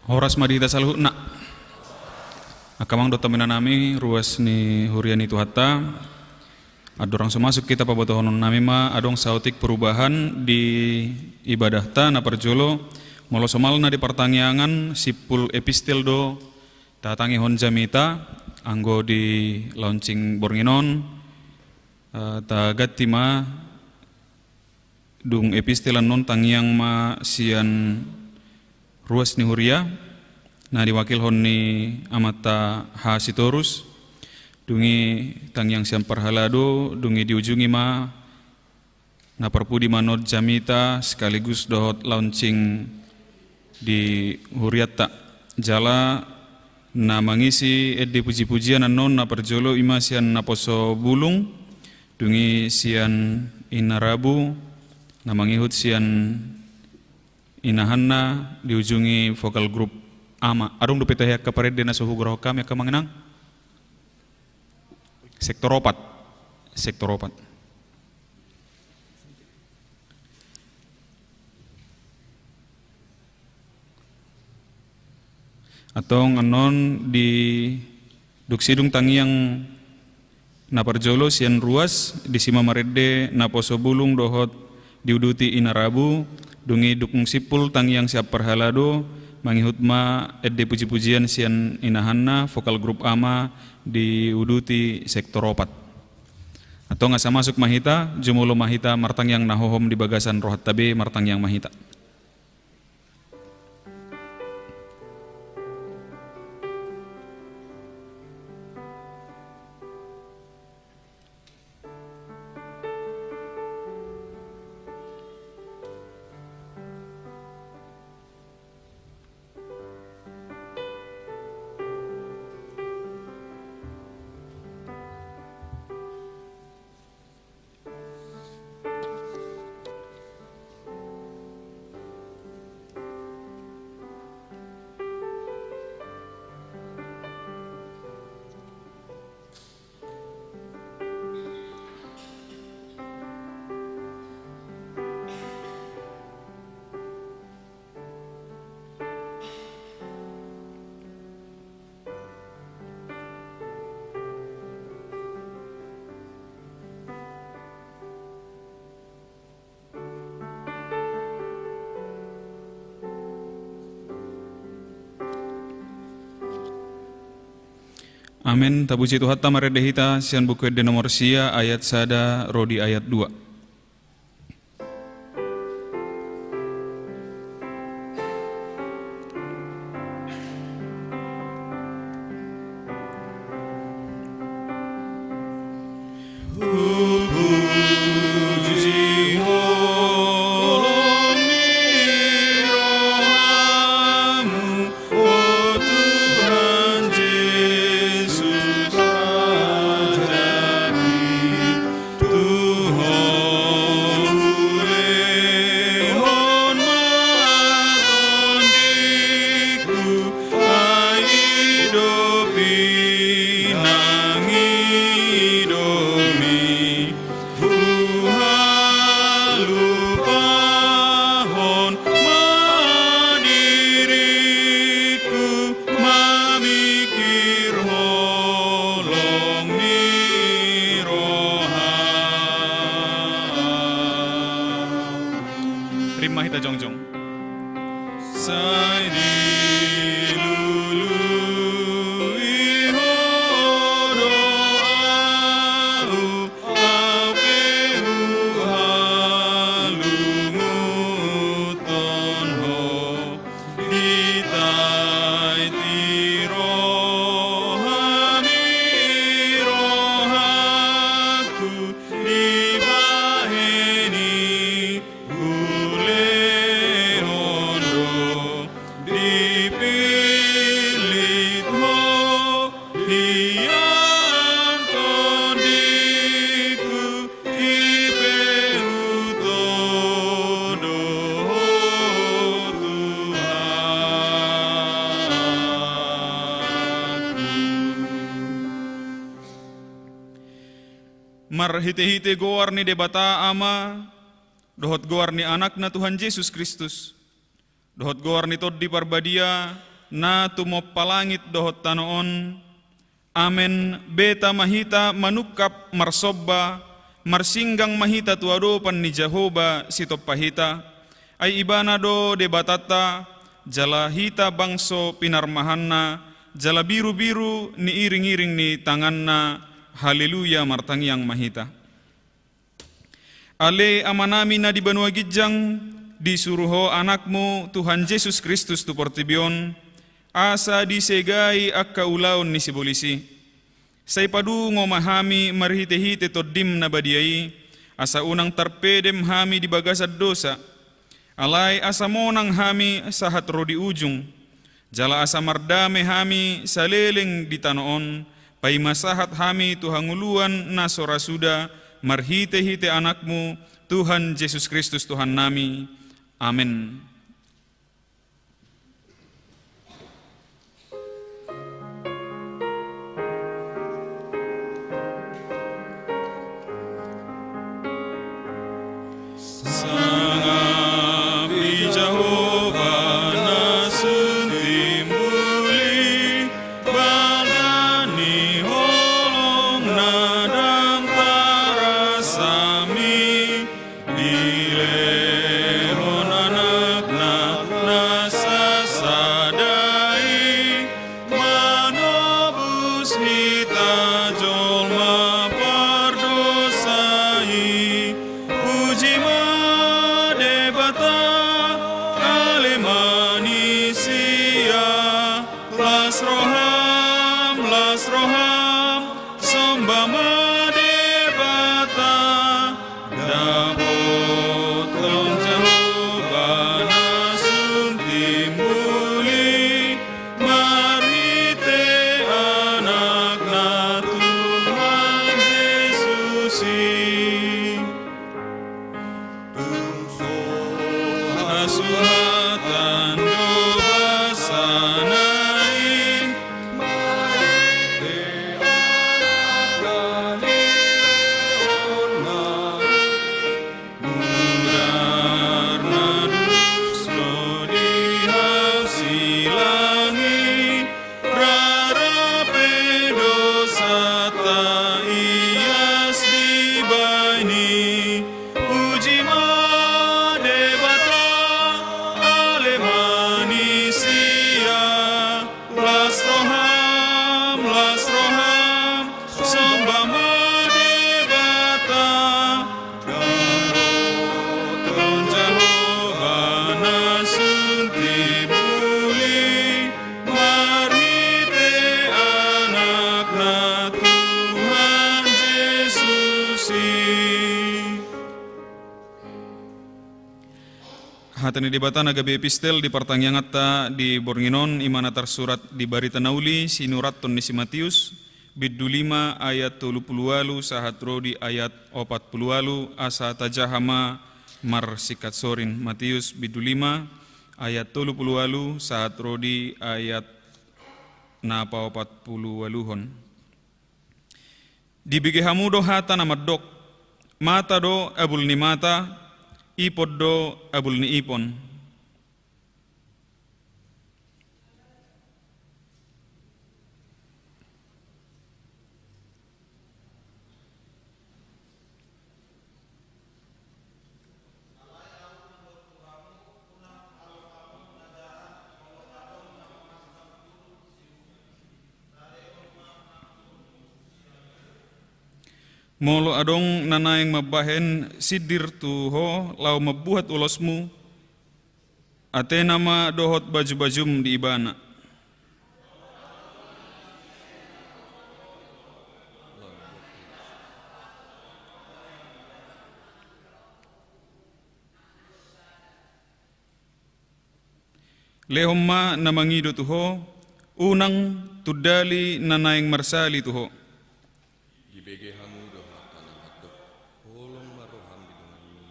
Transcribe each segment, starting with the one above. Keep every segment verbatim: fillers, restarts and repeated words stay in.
Horas ma di hita saluhutna. Angka amang dohot inanami, ruas ni huria ni Tuhanta. Andorang so masuk hita, pabotohonon nami ma adong saotik perubahan di ibadahta. Na parjolo, molo somalna di partangiangan, simpul epistel do tatangihon jamita, anggo di launching borngin on, eh, taganti ma. Dung epistel annon, tangiang ma sian ruas ni huria na diwakilhon ni amanta H. Sitorus. Dung i tangiang sian parhalado, dung i diujungi ma na parpudi manonton jamita sekaligus dohot launching di hurianta. Jala na mangisi ende pujipujian annon, na parjolo i ma sian naposo bulung, dung i sian ina rabu, na mangihut sian inahanna, diujungi vokal grup ama. Adong dope tahe angka parende na so hugoarhon hami, angka amang inang? Sektor opat. Sektor opat. Antong annon di dung sidung tangiang na parjolo sian ruas, disi ma marende naposo bulung dohot diuduti ina rabu, dung i dung simpul tangiang sian parhalado, mangihut ma ende pujipujian sian inahanna, vokal grup ama, diuduti sektor opat. Antong asa masuk ma hita, jumolo ma hita martangiang na hohom di bagasan rohanta be, martangiang ma hita. Amen. Tapuji Tuhanta, marende hita sian Buku Ende nomor sia, ayat sada ro di ayat dua. Tuhan, ulehon ma tondingku, ai dope nangidomi, huhalupahon ma diringku, mamingkir holong ni roham. Rap ma hita jongjong. Sai dilului ho do ahu, au pe huhalungunhon ho. Ditait i roha ni rohangku, dibahen i hulehon do, dipillit ho hian tondingku, i pe hutodo ho Tuhanku. Marhitehite goar ni Debata Ama, dohot goar ni Anakna Tuhan Jesus Kristus, dohot goar ni Tondi Parbadia, na tumompa langit dohot tano on. Amen. Beta ma hita manungkap marsomba, marsinggang ma hita tu adopan ni Jahowa Sitompa hita. Ai Ibana do Debatanta, jala hita bangso pinarmahanna, jala birubiru ni iringiring ni tanganna. Haleluya, martangiang ma hita. Ale Amanami na di banua ginjang, disuru Ho Anakmu, Tuhan Jesus Kristus, tu portibi on, asa disegai angka ulaon ni sibolis i. Sai padungo ma hami marhitehite Tondim na badia i, asa unang tarpedem hami di bagasan dosa. Alai asa monang hami sahat ro di ujung. Jala asa mardame hami saleleng di tano on, paima sahat hami tu hangoluan na so ra suda, marhitehite Anakmu, Tuhan Jesus Kristus Tuhannami. Amen. Sangap di Jahowa na sun timbul i, balga ni holongna ndang tarasam i, dilehon Anakna na sasada i, manobus hita jolma pardosa i. Puji ma Debata, ale manisia, las roham, las roham, somba ma Debata. Dapothon Jahowa na sun timbul i, marhite Anakna Tuhan Jesus i. Tung so hasuhatan do basana i, marhite Anakna dilehonna i. Mudar na dus do di hau silang i, rara pe dosanta ias dibahen i. Puji ma Debata, ale manisia, las roham, las roham, somba ma Debata. Dapothon Jahowa na sun timbul i, marhite Anakna Tuhan Jesus i. Hata ni Debata na gabe epistel di partangianganta di borngin on, i ma na tarsurat di Barita na Uli sinurathon ni si Matius, bindu lima ayat tolu pulu ualu sahat ro di ayat opat pulu ualu, asa tajaha ma marsingkat sorin. Matius bindu lima ayat tolu pulu ualu sahat ro di ayat na paopat pulu ualuhon. Dibege hamu do hata na mandok: Mata do abul ni mata, ipon do abul ni ipon. Molo adong na naeng mambahen sindir tu ho laho mambuat ulosmu, atena ma dohot bajubajum di ibana. Lehon ma na mangido tu ho, unang tundali na naeng marsali tu ho. Dibege hamu do hata na mandok: Holong ma roham di donganmi,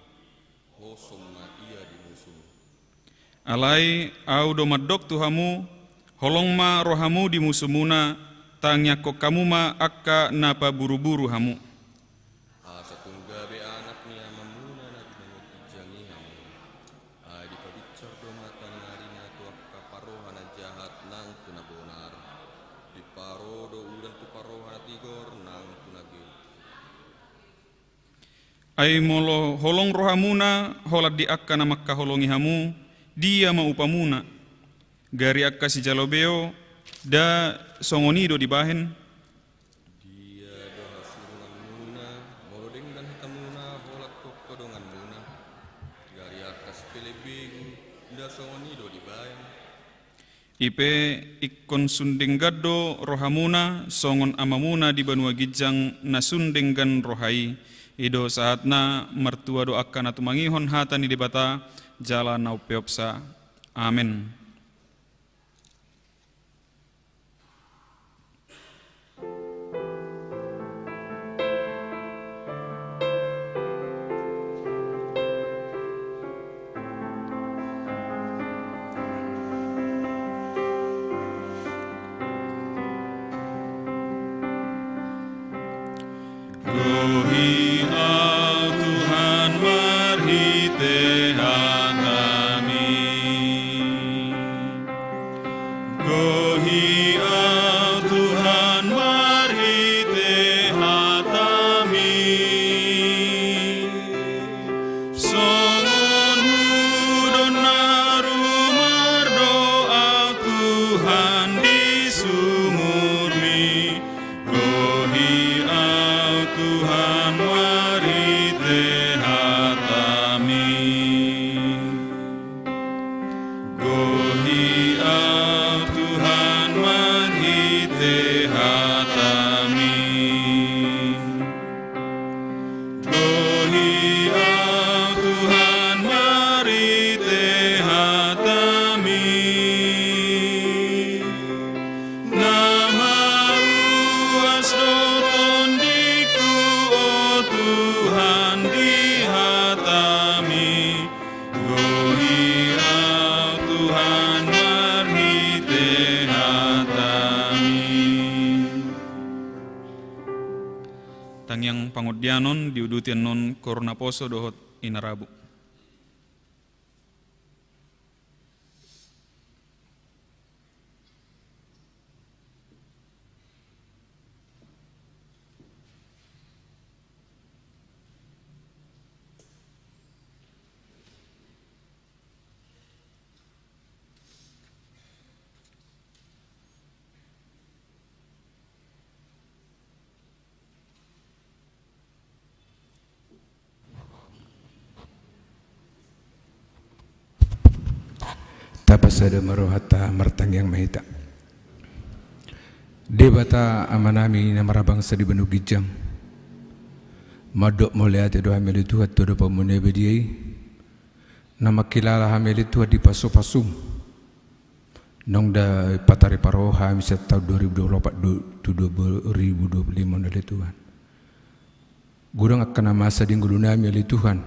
hosom ma ia di musum. Alai Ahu do mandok tu hamu, holong ma rohamu di musumuna, tangiangkon hamu ma angka na paburuburu hamu. Asa tung gabe anak ni Amamuna na di banua ginjang i hamu. Ai dipabinsar do mata ni ari na tu angka parroha na jahat na nang tu na bonar. Diparo do udan tu parroha na tigor nang tu na gelu. Ai molo holong rohamuna holan di angka na mangkaholongi hamu, dia ma upamuna? Gari angka sijalo beo, nda songon i do dibahen? Dia do hasurunganmuna molo denggan hatamuna holan tongko donganmuna? Gari angka sipelebegu, nda songon i do dibahen? I pe ingkon sun denggan do rohamuna songon amamuna di banua ginjang na sun denggan roha i. I do sahatna, martua do angka na tumangihon hata ni Debata jala na umpeopsa. Amen. Gohi Ho Tuhan marhite hataMi. Gohi Ho Tuhan marhite hataMi. Songon hudon na rumar do Ho Tuhan di sumurMi. Gohi Ho Tuhan marhite hataMi. Gohi Ho Tuhan marhite hataMi. Gohi Ho Tuhan marhite hataMi. Na mauas do tondingku, O Tuhan, di hataMi. Gohi Ho Tuhan marhite hataMi. Tangiang pangondianon diuduti annon koor naposo dohot i na rabu. Tapasada ma rohanta, martangiang ma hita. Debata Amanami na marhabangsa di banua ginjang, mandok mauliate do hami ale Tuhan tu adopanMu na badia i, na mangkilala hami ale Tuhan di pasupasu. Naung da pataripa roha hami sian taon dua ribu dua puluh opat do, tu dua ribu dua puluh lima on ale Tuhan. Godang angka na masa di ngolunami ale Tuhan.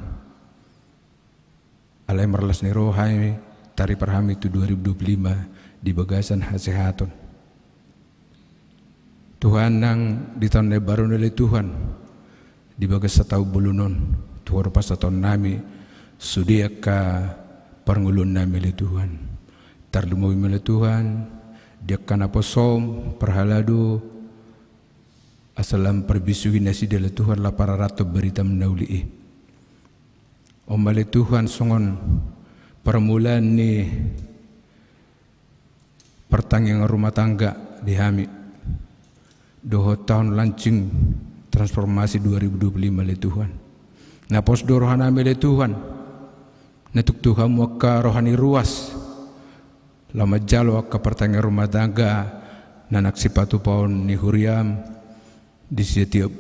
Alai marlas ni roha hami, taripar hami tu dua ribu dua puluh lima di bagasan hasehaton. Tuhan, nang di taon na imbaru on ale Tuhan, di bagasan taon bolon on, tu Ho do pasahatonnami sude angka parngoluonnami ale Tuhan. Tarlumobi ma ale Tuhan di angka naposoM, parhalado, asa lam parbisuhi nasida ale Tuhan, lam pararathon baritaM na uli i. On ma ale Tuhan songon parmulaan ni partangiangan rumah tangga di hami dohot taon launching transformasi dua ribu dua puluh lima ale Tuhan. Na pos do rohanami ale Tuhan, na tung tu hamu angka roha ni ruas, laho manjalo angka partangiangan rumah tangga na naeng sipatupaon ni huriaM di setiap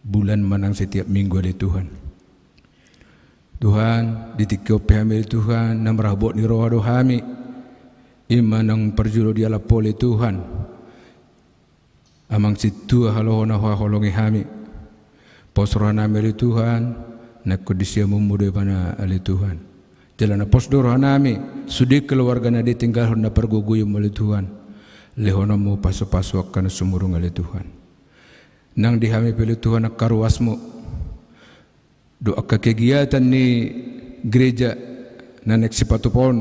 bulan manang setiap minggu ale Tuhan. Tuhan, di tingki on pe hami ale Tuhan, na marhabot ni roha do hami, i ma naung parjolo dialap Ho ale Tuhan. Amang Sintua, halo Ho na huhaholongi hami. Pos rohanami ale Tuhan, na ingkon disiamunMu do ibana ale Tuhan. Jala na pos do rohanami sude keluarga na ditinggalhon na pargogoion ale Tuhan. LehononMu pasupasu angka na sumurung ale Tuhan. Nang di hami pe ale Tuhan angka ruasMu, dohot angka kegiatan ni gereja na naeng sipatupaon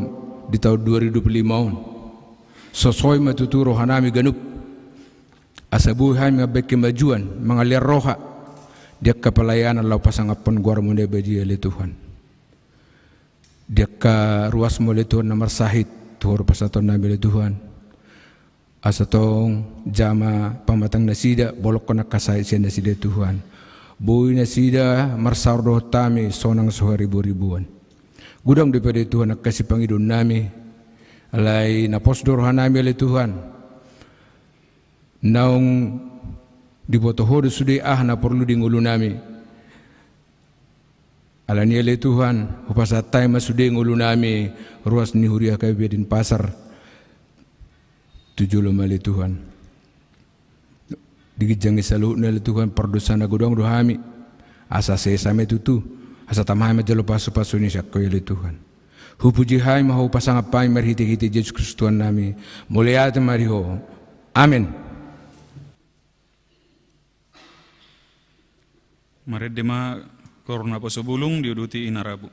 di taon dua ribu dua puluh lima on. Sosoi ma tutu rohanami ganup, asa boi hami mambahen kemajuan, mangalean roha di angka pelayanan laho pasangaphon goarMu na badia ale Tuhan. Di angka ruasMu ale Tuhan na marsahit, tu Ho do pasahatonnami ale Tuhan. Asa tong jama pamatang nasida, bolongkon angka sahit sian nasida Tuhan. Boi nasida marsaor dohot hami sonang so hariboriboan. Godang dope ale Tuhan angka sipangidoonnami. Alai na pos do rohanami ale Tuhan. Naung diboto Ho do sude aha na porlu di ngolunami. Alani i ale Tuhan, hupasahat hami ma sude ngolunami, ruas ni huria HKBP Denpasar. Tu jolo ma ale Tuhan. Di ginjang i saluhutna ale Tuhan, pardosa na godang do hami. Asa sesa ma i tutu, asa tama hami manjalo pasupasu ni sian Ho i ale Tuhan. Hupuji hami ma Ho, hupasangap hami marhitehite Jesus Kristus Tuhannami. Mauliate ma di Ho. Amen. Marende ma, Koor Naposobulung diuduti inarabu.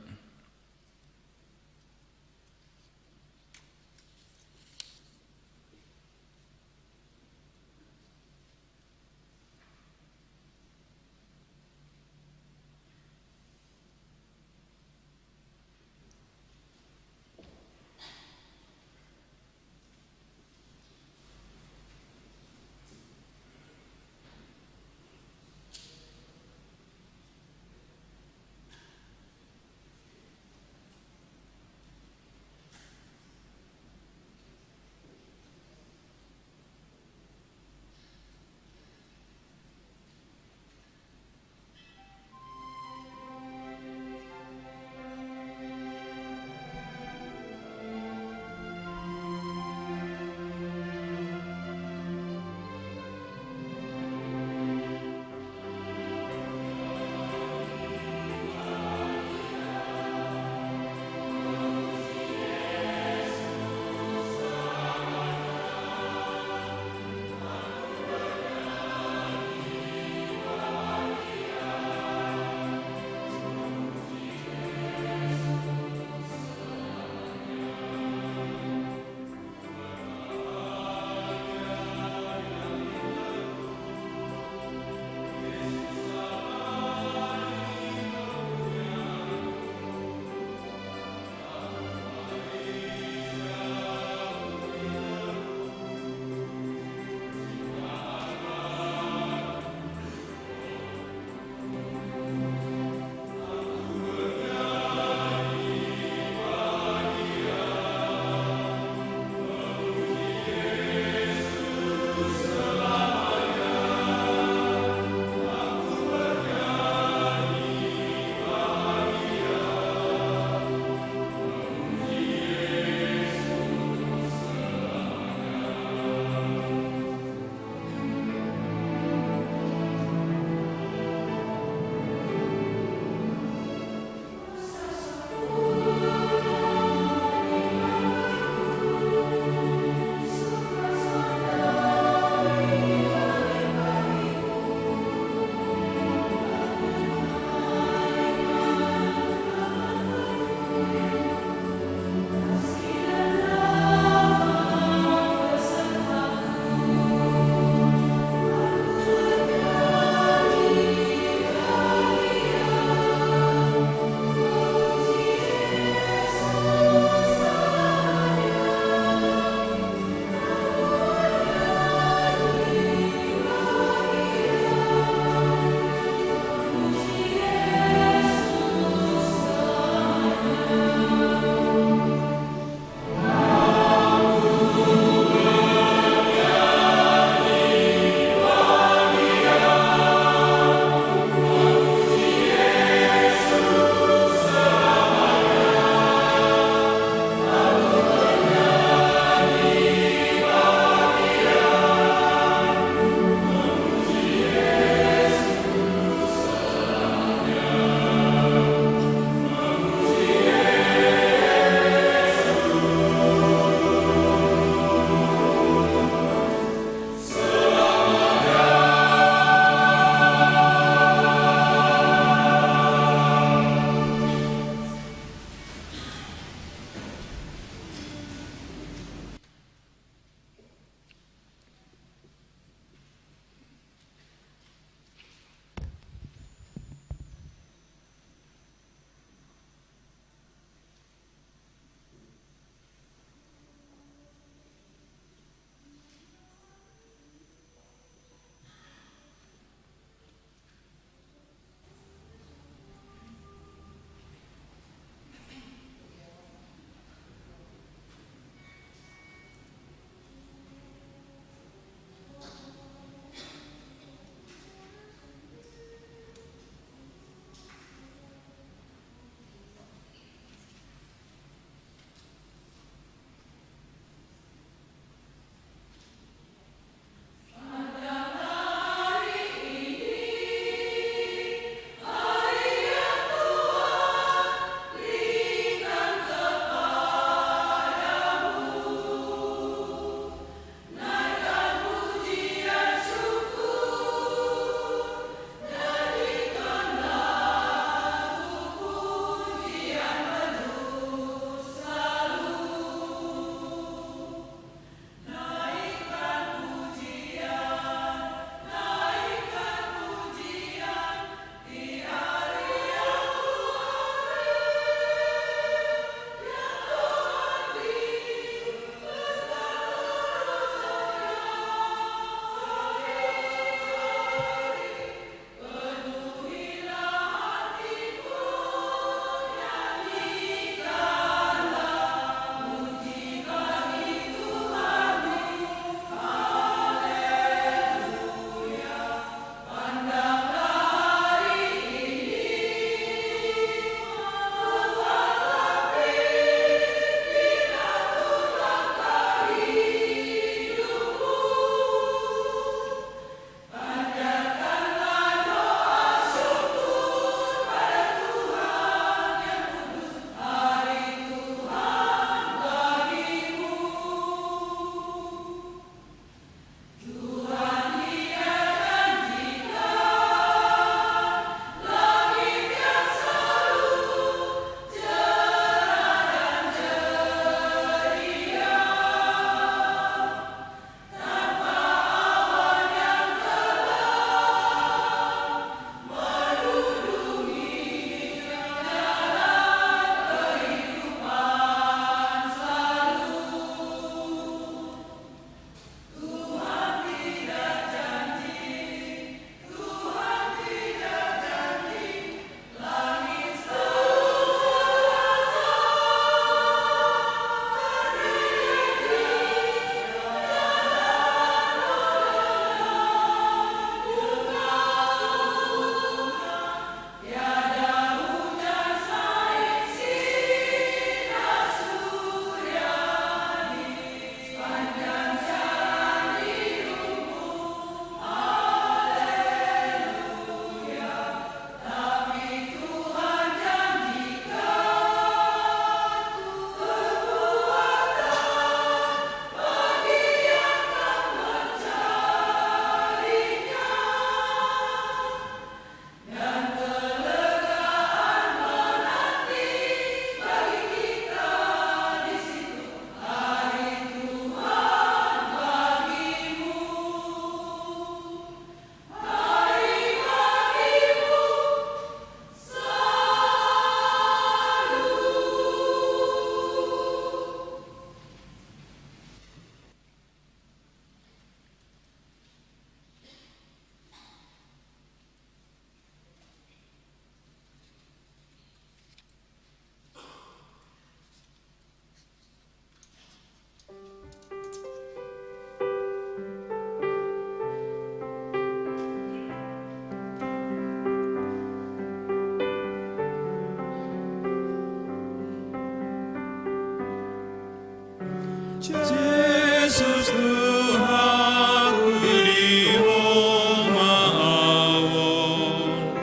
Jesus Tuhanku, di Ho ma ahu on,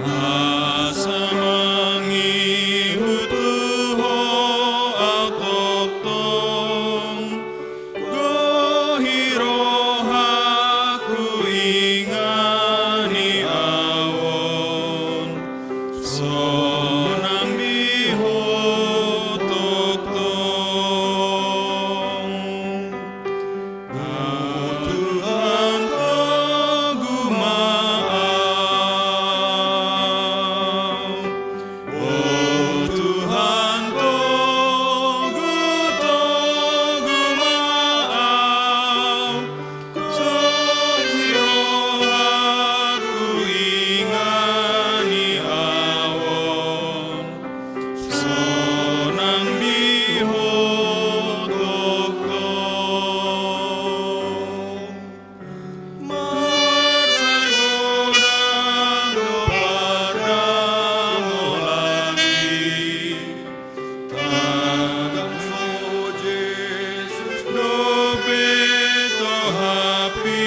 asa mangihut tu Ho ahu tongtong. Gohi rohangku, ingani ahu on, sonang di Ho tongtong. O Tuhan, togu ma ahu. O Tuhan, togu, togu ma ahu. Gohi rohangku, ingani ahu on, sonang di Ho tongtong. Marsigodang do pardamolanki, tagan ma Jesus dope tohapi.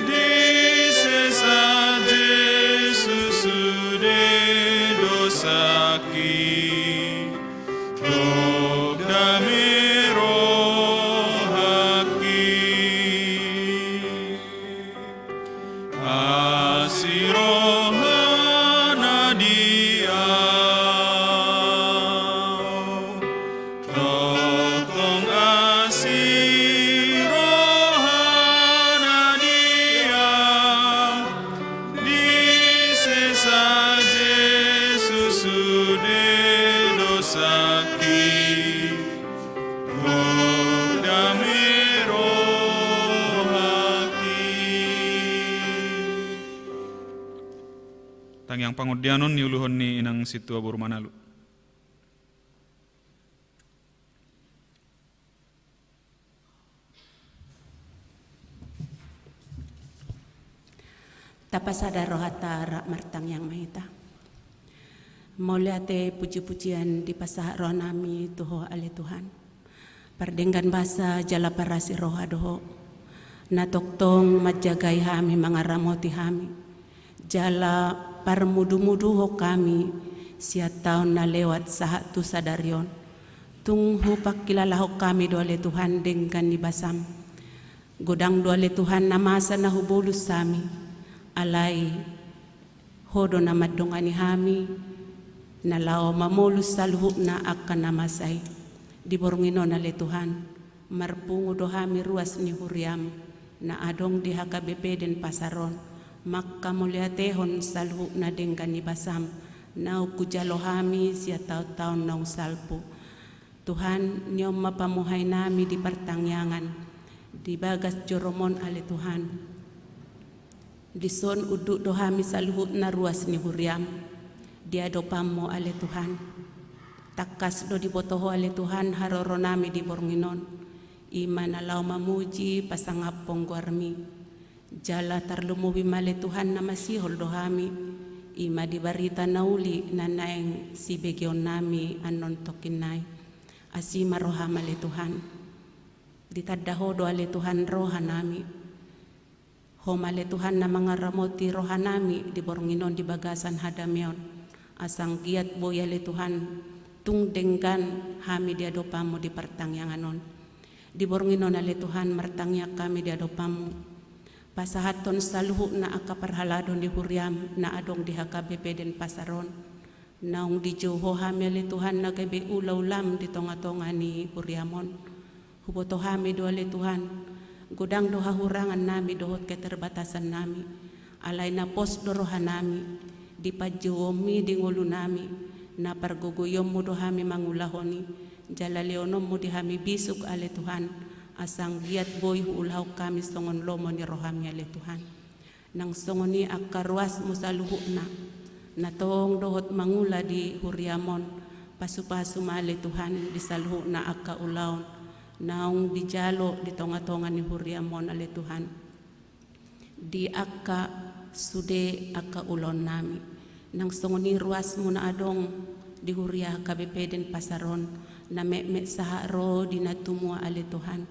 Disesa Jesus sude dosangki, gok dame rohangki. Asi rohana di ahu, tongtong asi rohana di ahu. Disesa Jesus sude dosangki, gok dame rohangki. Tangiang pangondianon ni uluhon ni inang sintua boru Manalu. Tapasada rohanta, rap martangiang ma hita. Mauliate, puji-pujian dipasahat rohanami tu Ho ale Tuhan. Pardenggan basa jala parasi roha do Ho, na tongtong manjagai hami, mangaramoti hami, jala parmudu-muduhon hami sian taon na lewat sahat tu sadari on. Tung hupangkilalahon hami do ale Tuhan denggan ni basam. Godang do ale Tuhan na masa na hubolus hami, alai Ho do na mandongani hami, na laho mamolus saluhutna angka na masa i. Di borngin on ale Tuhan, marpungu do hami ruas ni huriam na adong di H K B P Denpasar on, mangkamauliatehon saluhutna denggan ni basam naung hujalo hami sian taon-taon naung salpu. Tuhan, ni on ma pamuhai nami di partangiangan, di bagas jorom on ale Tuhan. Dison unduk do hami saluhutna ruas ni huriam di adopanmu ale Tuhan. Tangkas do diboto Ho ale Tuhan haroronami di borngin on, i ma na laho mamuji pasangaphon goarmi. Jala tarlumobi ma ale Tuhan na masihol do hami, i ma di barita na uli na naeng sibegeonnami annon tongkin nai. Asi ma roham ale Tuhan. Ditanda Ho do ale Tuhan rohanami. Ho ma ale Tuhan na mangaramoti rohanami di borngin on di bagasan hadameon. Asa anggiat boi ale Tuhan, tung denggan hami di adopanmu di partangiangan on. Di borngin on ale Tuhan martangiang hami di adopanmu. Pasahathon saluhutna angka parhalado ni huriam na adong di H K B P Denpasar on. Naung dijou Ho hami ale Tuhan na gabe ula-ulam di tonga-tonga ni huriam on. Huboto hami do ale Tuhan, godang do hahurangannami dohot keterbatasannami. Alai na pos do rohanami, di panjouonmi di ngolunami, na pargogoionmu do hami mangulahon i, jala lehononmu di hami bisuk ale Tuhan, asa anggiat boi huulahon hami songon lomo ni rohami ale Tuhan. Nang songon i angka ruasmu saluhutna, na tong dohot mangula di huriam on, pasu-pasu ma ale Tuhan di saluhutna angka ulaon, naung dijalo di tonga-tonga ni huriam on ale Tuhan. Di angka sude angka ulaonnami. Nang songon i ruasmu na adong di huria H K B P Denpasar on, Na metmet sahat ro di na tumua ale Tuhan,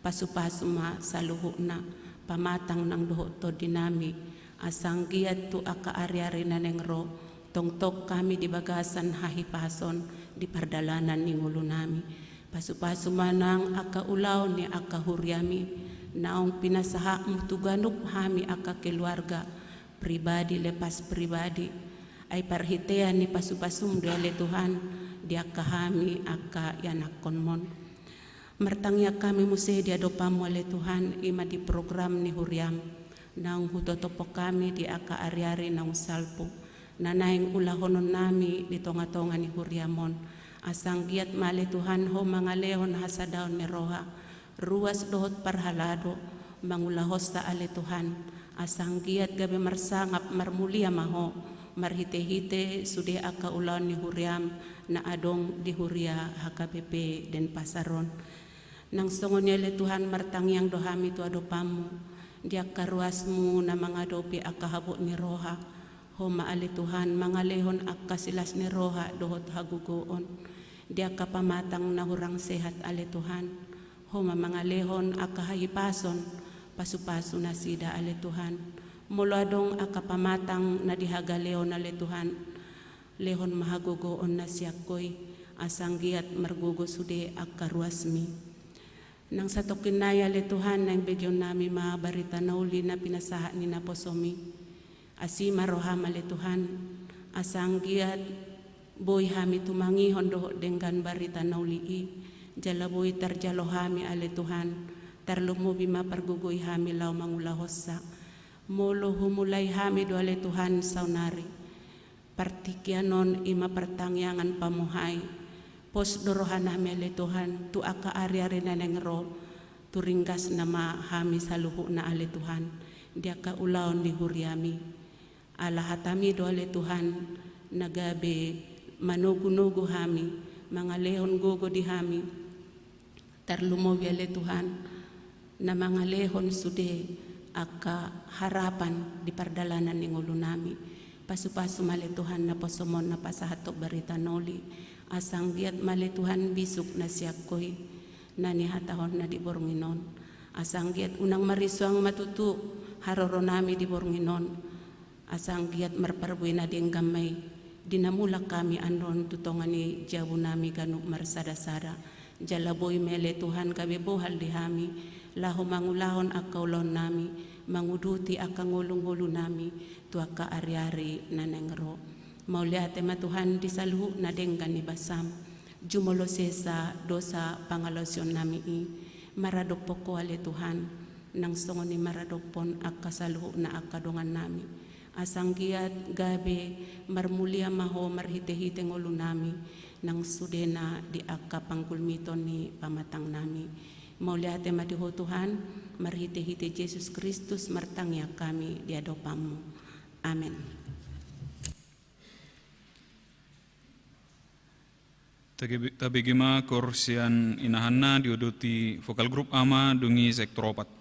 pasupasu ma saluhutna, pamatang nang dohot tondinami, asa anggiat tu angka ariari na naeng ro, tongtong hami di bagasan hahipason di pardalanan ni ngolunami. Pasupasu ma nang angka ulaon ni angka huriami, naung pinasahatmu tu ganup hami angka keluarga, pribadi lepas pribadi. Ai parhitean ni pasupasum do ale Tuhan, di angka hami angka ianakkonmon. Martangiang hami muse di adopanmu ale Tuhan, i ma di program ni huriam. Naung hutotophon hami di angka ariari naung salpu, na naeng ulahononnami di tongatonga ni huriam on. Asa anggiat ma ale Tuhan ho mangalehon hasadaon ni roha, ruas dohot parhalado, mangulahonsa ale Tuhan, asa anggiat gabe marsangap marmulia ma ho, marhitehite sude angka ulaon ni huriam, na adong di huria H K B P Denpasar on. Nang songon i ale Tuhan martangiang do hami tu adopanmu, di angka ruasmu na mangadopi angka habot ni roha, ho ma ale Tuhan mangalehon angka silas ni roha dohot hagogoon, di angka pamatang na hurang sehat ale Tuhan, ho ma mangalehon angka hahipason, pasupasu nasida ale Tuhan. Molo adong angka pamatang na di hagaleon ale Tuhan, lehon ma hagogoon na sian ho i, asa anggiat margogo sude angka ruasmi. Nang satongkin nai ale Tuhan, naeng begeonnami ma barita na uli na pinasahat ni naposomi. Asi ma roham ale Tuhan, asa anggiat boi hami tumangihon dohot denggan barita na uli i, jala boi tarjalo hami ale Tuhan, tarlumobi ma pargogoi hami laho mangulahonsa. Molo humulai hami do ale Tuhan saonari, partingkian on i ma partangiangan pamuhai. Pos do rohanami ale Tuhan, tu angka ariari na naeng ro, tu ringgasna ma hami saluhutna ale Tuhan, di angka ulaon ni huriami. Ala hatami do ale Tuhan, na gabe manogunogu hami, mangalehon gogo di hami, tarlumobi ale Tuhan, na mangalehon sude angka harapan di pardalanan ni ngolunami. Pasupasu ma ale Tuhan naposom on na pasahathon barita na uli, asa anggiat ma ale Tuhan bisuk na sian ho i, na nihatahonna di borngin on. Asa anggiat unang marisuang ma tutu haroronami di borngin on. Asa anggiat marparbue na denggan ma i, di na mulak hami annon tu tonga ni jabunami ganup marsadasada. Jala boi ma ale Tuhan gabe bohal di hami, laho mangulahon angka ulaonnami, manguduti angka ngolungolunami, tu angka ariari na naeng ro. Mauliate ma Tuhan di saluhut na denggan ni basam. Jumolo sesa dosa pangalaosionnami i, maradophon ho ale Tuhan, nang songon i maradophon angka saluhutna angka dongannami. Asa anggiat gabe marmulia ma ho marhitehite ngolunami, nang sudena di angka panggulmiton ni pamatangnami. Mauliate ma di ho Tuhan, marhitehite Jesus Kristus martangiang hami di adopanmu. Amen. Tage-, tabege ma koor sian inahanna diuduti vokal grup Ama dung i sektor opat.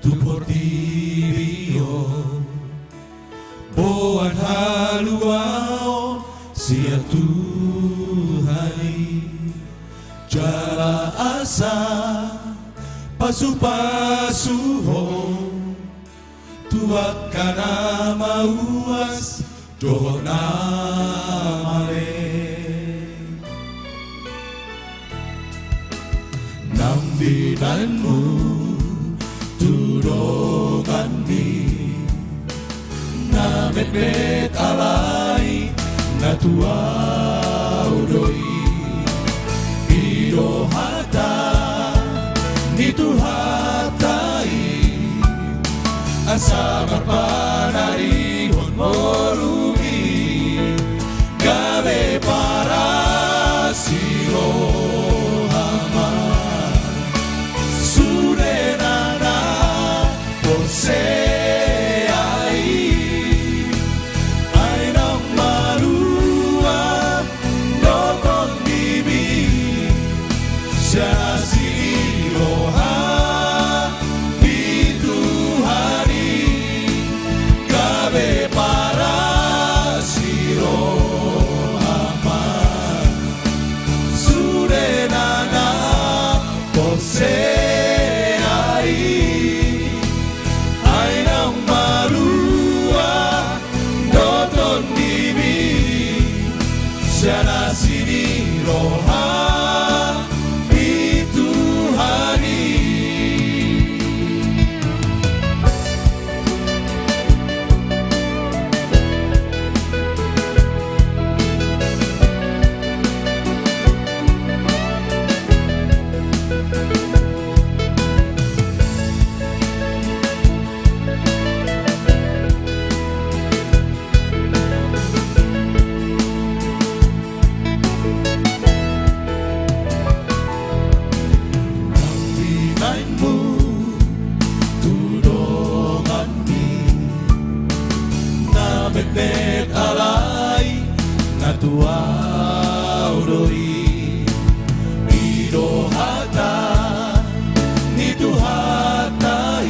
tu portibi on. Boan haluaon sian Tuhan i, jala asa pasupasuhon tu angka na mauas dohot na male. Nang binahenmu tu donganmi, na metmet alai na tu ahu do i. I do hata ni Tuhanta i, asa marpanarihon ngolumi, gabe paras ni roham ma. Sude na na porsea i, ai naung malua do tondimi, sian asi ni roha ni Tuhan i, gabe paras ni roham ma. Sude na na porsea i, ai naung malua do tondimi, sian asi ni roha ni Tuhan i. Nang binahenmu tu donganmi, na metmet alai na tu ahu do i. I do hata ni Tuhanta i,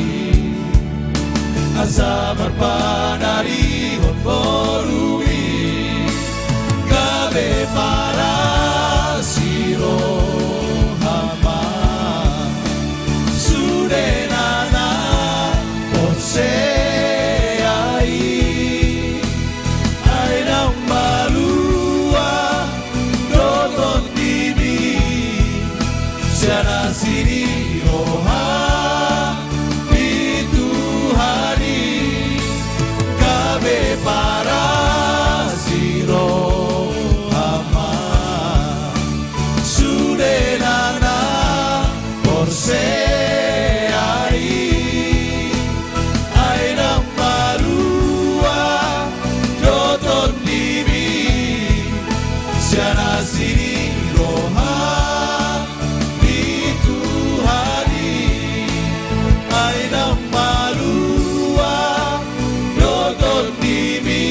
asa marpanarihon ngolumi, gabe paras ni roham ma. Sude na na porsea i, ai naung malua do tondimi, sian asi ni roha ni Tuhan i, gabe paras ni roham ma. Sude na na porsea i, ai naung malua do tondimi, sian asi ni roha ni Tuhan i, ai naung malua do tondimi,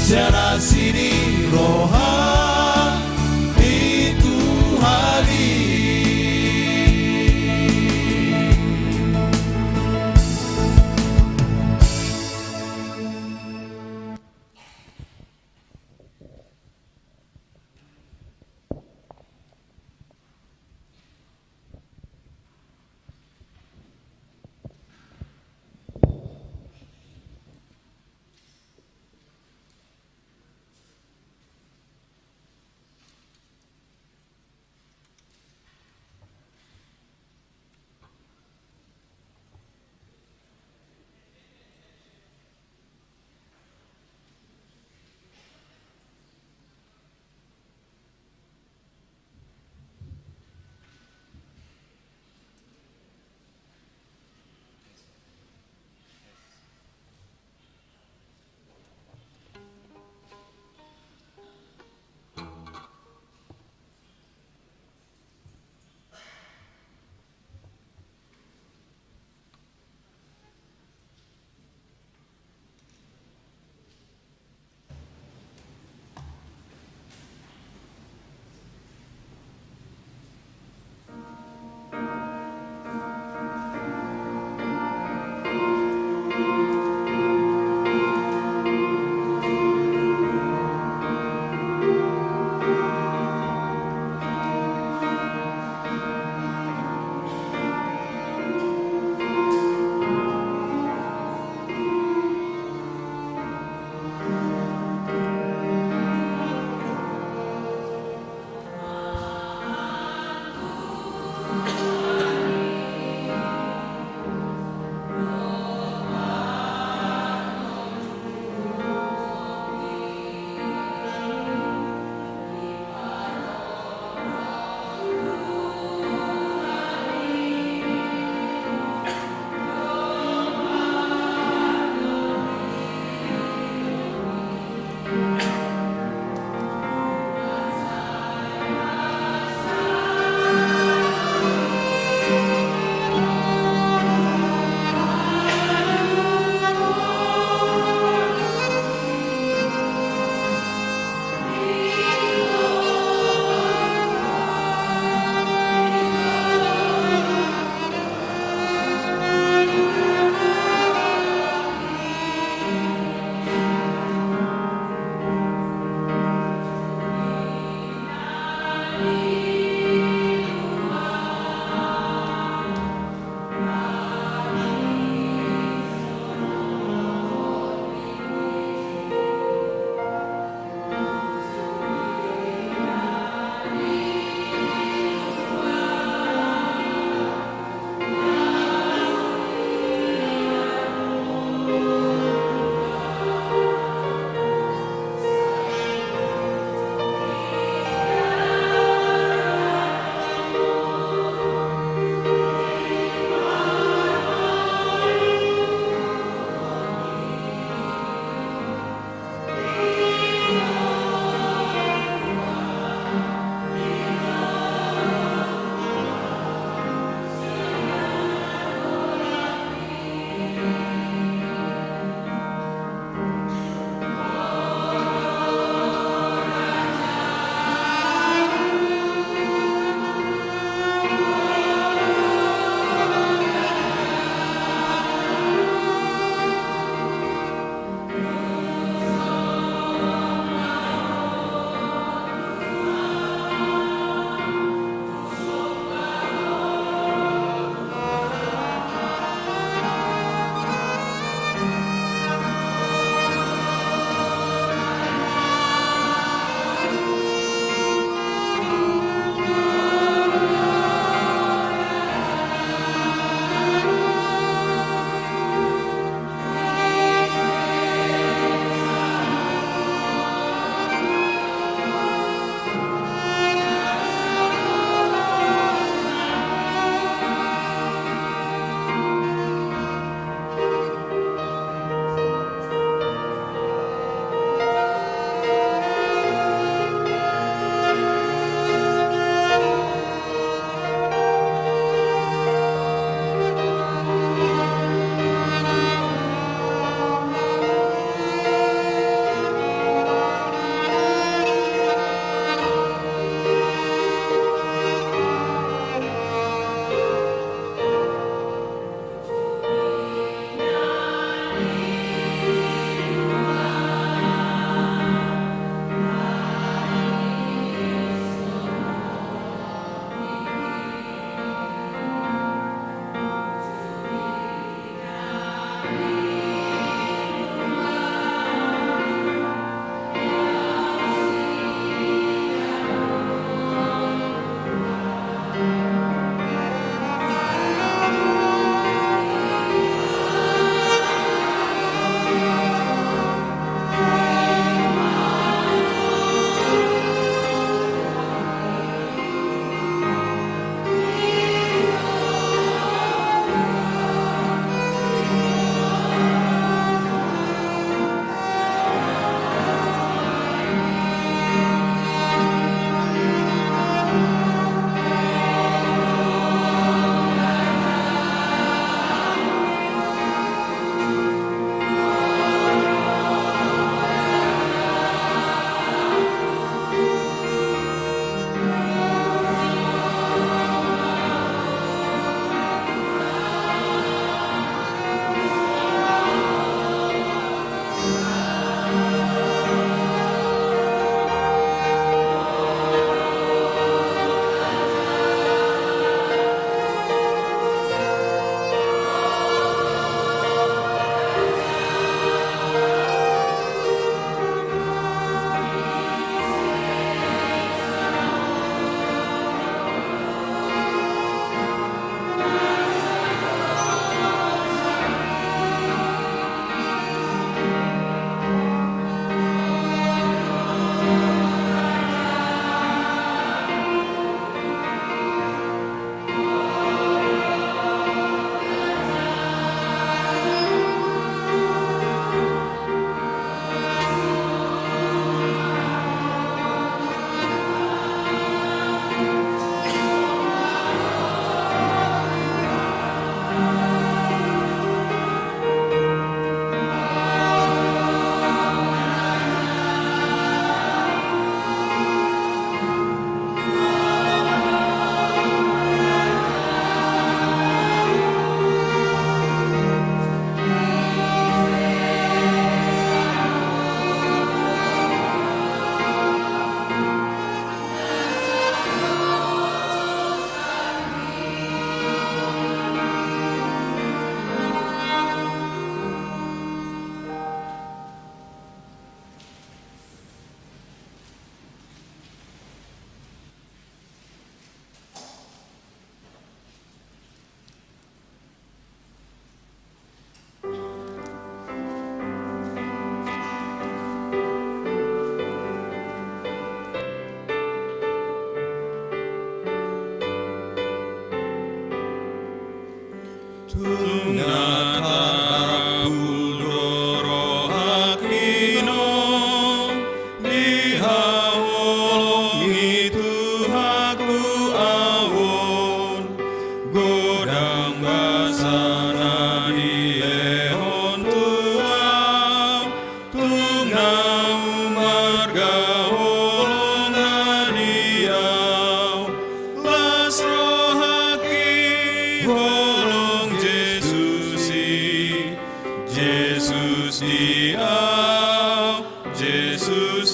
sian asi ni roha ni Tuhan i.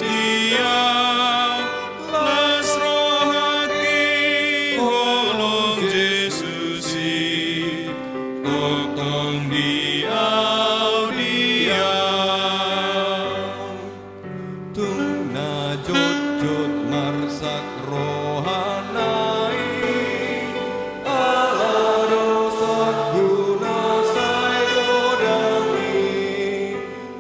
Ia, las rohangki, holong Jesus i, tongtong di ahu dia. Tung na jotjot marsak rohana i, ala dosa guna sai godang i,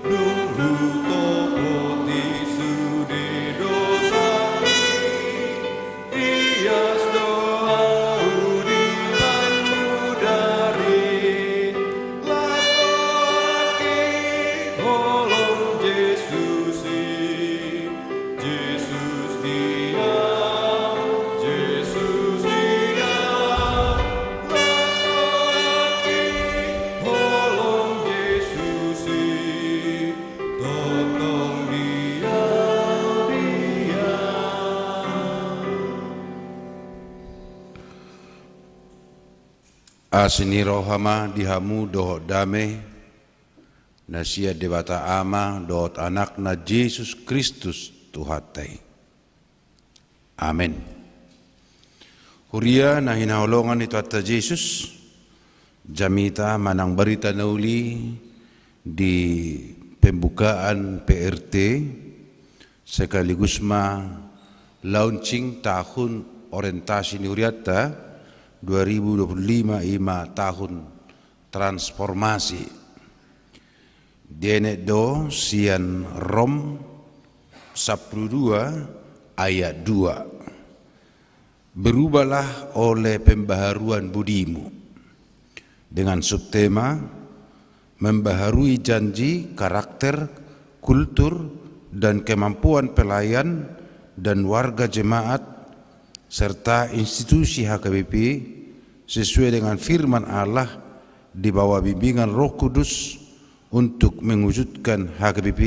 dung hutopoti sude dosa i, ias do ahu dibahen mudar i, las rohangki, holong Jesus i, Jesus dia, Jesus dia, las rohangki, holong Jesus i, tongtong dia, dia. Asi ni roha ma di hamu dohot dame, na sian Debata Ama dohot Anakna Jesus Kristus Tuhanta i. Amen. Huria na hinaholongan ni Tuhanta Jesus, jamita manang barita na uli di pembukaan P R T, sekaligus ma launching tahun orientasi ni hurianta dua ribu dua puluh lima, i ma tahun transformasi. Dienet do sian Rom sampulu dua ayat dua. Berubahlah oleh pembaharuan budimu. Dengan subtema, membaharui janji, karakter, kultur, dan kemampuan pelayan dan warga jemaat serta institusi H K B P sesuai dengan firman Allah di bawah bimbingan Roh Kudus untuk mewujudkan H K B P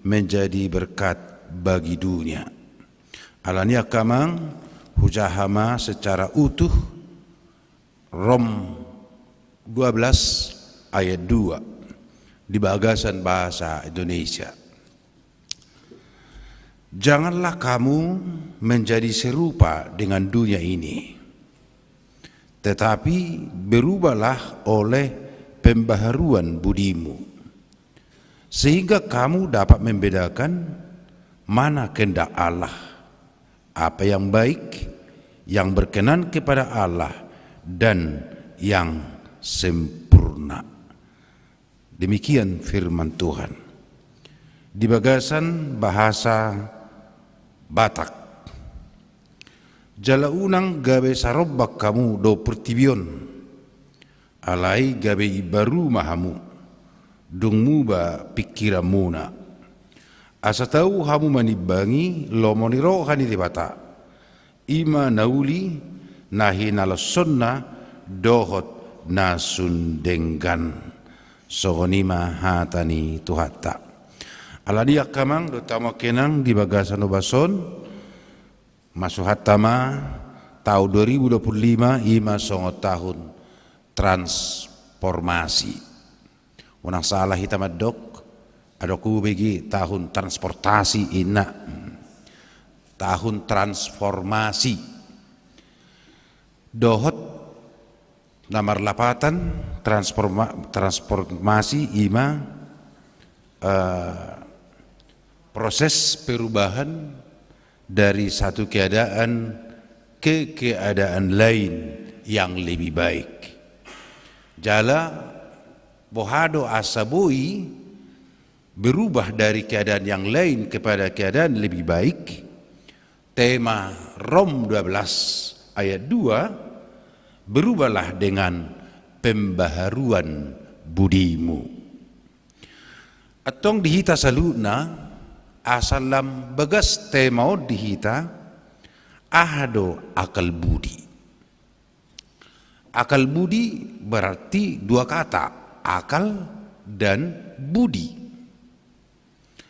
menjadi berkat bagi dunia. Alani i angka amang, hujaha ma secara utuh Rom dua belas ayat dua di bagasan bahasa Indonesia. Janganlah kamu menjadi serupa dengan dunia ini, tetapi berubahlah oleh pembaharuan budimu, sehingga kamu dapat membedakan mana kehendak Allah, apa yang baik, yang berkenan kepada Allah, dan yang sempurna. Demikian firman Tuhan. Di bagasan bahasa Batak. Jala unang gabe sarombak hamu dohot portibi on, alai gabe imbaru ma hamu, dung muba pingkiranmuna. Asa tau hamu manimbangi lomo ni roha ni Debata, i ma na uli, na hinalosonna dohot na sun denggan. Songon i ma hata ni Tuhanta. Alani i angka amang dohot hamu angka inang, di bagasan ombas on, masuhanta ma tahun dua ribu dua puluh lima i ma songon tahun transformasi. Unang salah hita mandok, adong hubege tahun transportasi, inna. Tahun transformasi. Dohot na marlapatan transforma-, transformasi i ma, eh, proses perubahan dari satu keadaan ke keadaan lain yang lebih baik. Jala boha do asa boi berubah dari keadaan yang lain kepada keadaan lebih baik? Tema Rom dua belas ayat dua, berubahlah dengan pembaharuan budimu. Antong di hita saluhutna, asa lam bagas tema on di hita, aha do akal budi? Akal budi berarti dua kata, akal dan budi.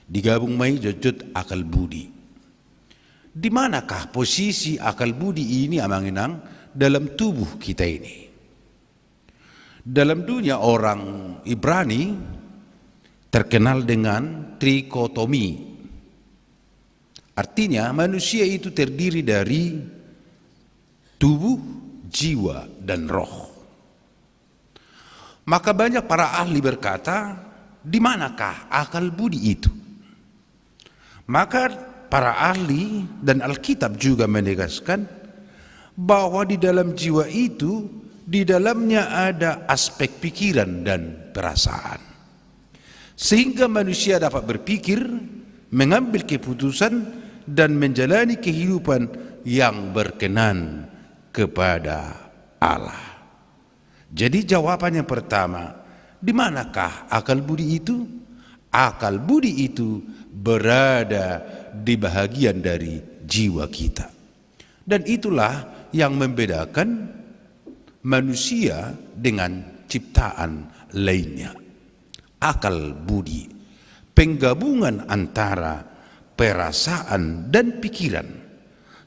Digabung ma i jotjot akal budi. Di manakah posisi akal budi ini, amang inang, dalam tubuh kita ini? Dalam dunia orang Ibrani terkenal dengan trikotomi. Artinya, manusia itu terdiri dari tubuh, jiwa, dan roh. Maka banyak para ahli berkata, "Di manakah akal budi itu?" Maka para ahli dan Alkitab juga menegaskan bahwa di dalam jiwa itu, di dalamnya ada aspek pikiran dan perasaan. Sehingga manusia dapat berpikir, mengambil keputusan, dan menjalani kehidupan yang berkenan kepada Allah. Jadi, jawaban yang pertama, di manakah akal budi itu? Akal budi itu berada di bahagian dari jiwa kita. Dan itulah yang membedakan manusia dengan ciptaan lainnya. Akal budi, penggabungan antara perasaan dan pikiran,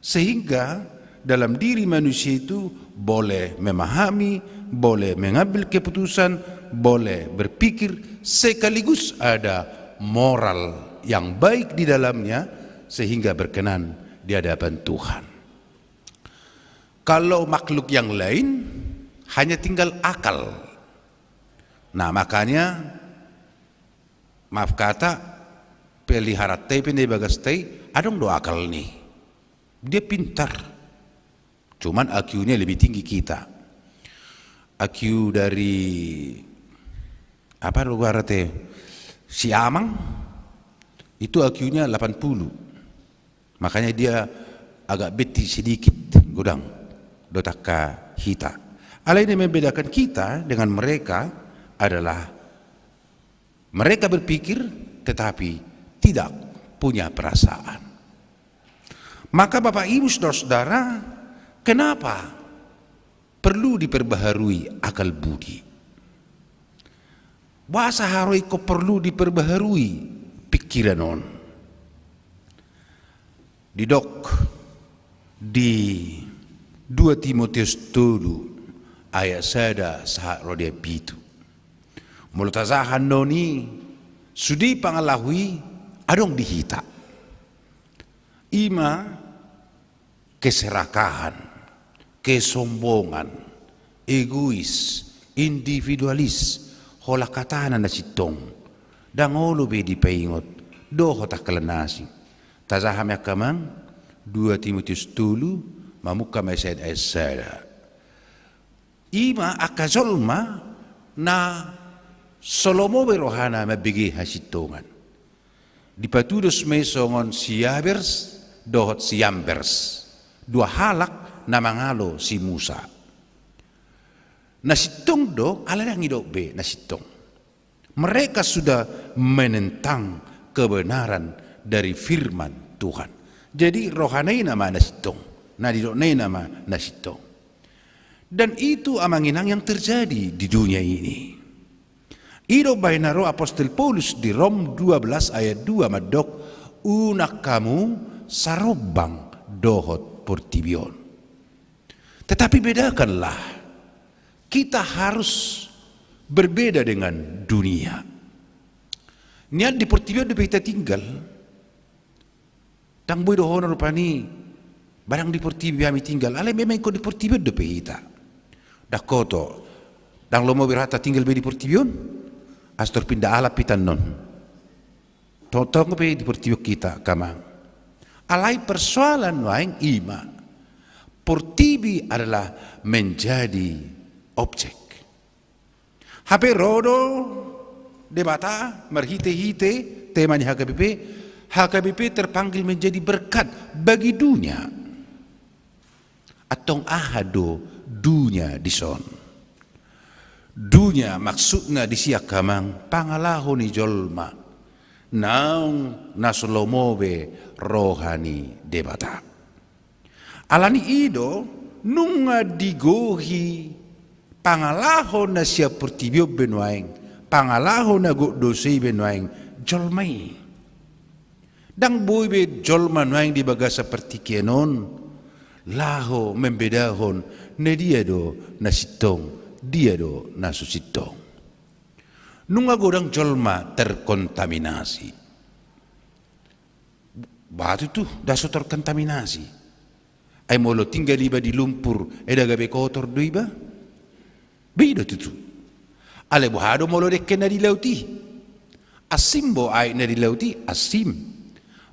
sehingga dalam diri manusia itu boleh memahami, boleh mengambil keputusan, boleh berpikir, sekaligus ada moral yang baik di dalamnya, sehingga berkenan di hadapan Tuhan. Kalau makhluk yang lain, hanya tinggal akal. Nah, makanya, maaf kata, peliharaan tai pe na di bagas tai, adong do akalna. Dia pintar. Cuman I Q-nya lebih tinggi kita. I Q dari, apa, luar te, si Amang, itu I Q-nya delapan puluh. Makanya dia agak betti sedikit, godang, dohot angka hita. Alai na membedakan kita dengan mereka adalah mereka berpikir tetapi tidak punya perasaan. Maka Bapak Ibu Saudara-saudara, kenapa perlu diperbaharui akal budi? Boasa haroa ingkon perlu diperbaharui pikiran on? Didok di dua Timoteus tolu ayat sada sahat ro di ayat pitu. Molo tajaha annon i, sude pangalaho i adong di hita. I ma keserakahan, kesombongan, egois, individualis, holan hatana na sintong, ndang olo be dipaingot dohot angka na asing. Tajaha ma i angka amang, dua Timoteus tolu, mamungka ma sian ayat sada. I ma angka jolma na so lomo be rohana mambege hasintongan. Dipatudos ma i songon si Yabers dohot si Yambers, dua halak na mangalo si Musa. Na sintong do, alai ndang didok be na sintong. Mereka sudah menentang kebenaran dari firman Tuhan. Jadi, rohana i nama na sintong, na didokna i nama na sintong. Dan itu, amang inang, yang terjadi di dunia ini. I do umbahen na ro Apostel Paulus di Rom dua belas ayat dua mandok, unang hamu sarombang dohot portibi on. Tetapi bedakanlah, kita harus berbeda dengan dunia. Nian di portibi on dope hita tinggal, ndang boi dohonon rupani, barang di portibi hami tinggal, alai memang ingkon di portibi on dope hita. Ndang hoto, ndang lomo be rohanta tinggal be di portibi on, astor pinda alam hita annon. Tongtong pe di portibi on hita, angka amang. Alai persoalan nuaeng i ma, portibi adalah menjadi objek. Hape ro do Debata marhitehite tema ni H K B P, H K B P terpanggil menjadi berkat bagi dunia. Antong aha do dunia dison? Dunia maksudna disi, angka amang, pangalaho ni jolma naung na so lomo be roha ni Debata. Alani i do, nunga digohi pangalaho na sian portibi on be nuaeng, pangalaho na gok dosa i be nuaeng jolma i. Ndang boi be jolma nuaeng di bagasan partingkian on laho mambedahon na dia do na sintong, dia do na so sintong. Nunga godang jolma terkontaminasi. Bah tutu, ndang so terkontaminasi. Ai molo tinggal iba di lumpur, ai ndang gabe kotor do iba? Be i do tutu. Alai boha do molo dengke na di laut i? Asing bo aek na di laut i, asing.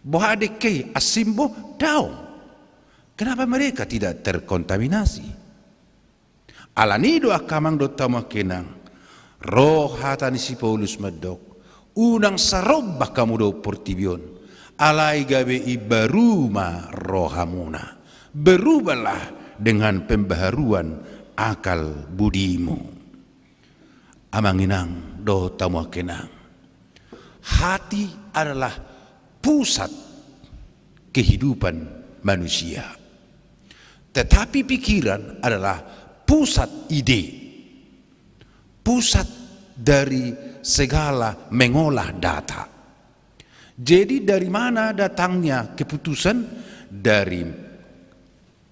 Boha dengke i, asing bo? Daong. Kenapa mereka tidak terkontaminasi? Alani do angka amang dohot hamu angka inang, ro hata ni si Paulus mandok, unang sarombang hamu dohot portibi on, alai gabe imbaru ma rohamuna. Berubahlah dengan pembaharuan akal budimu. Amang inang dohot hamu angka inang, hati adalah pusat kehidupan manusia. Tetapi pikiran adalah pusat ide, pusat dari segala mengolah data. Jadi dari mana datangnya keputusan? Dari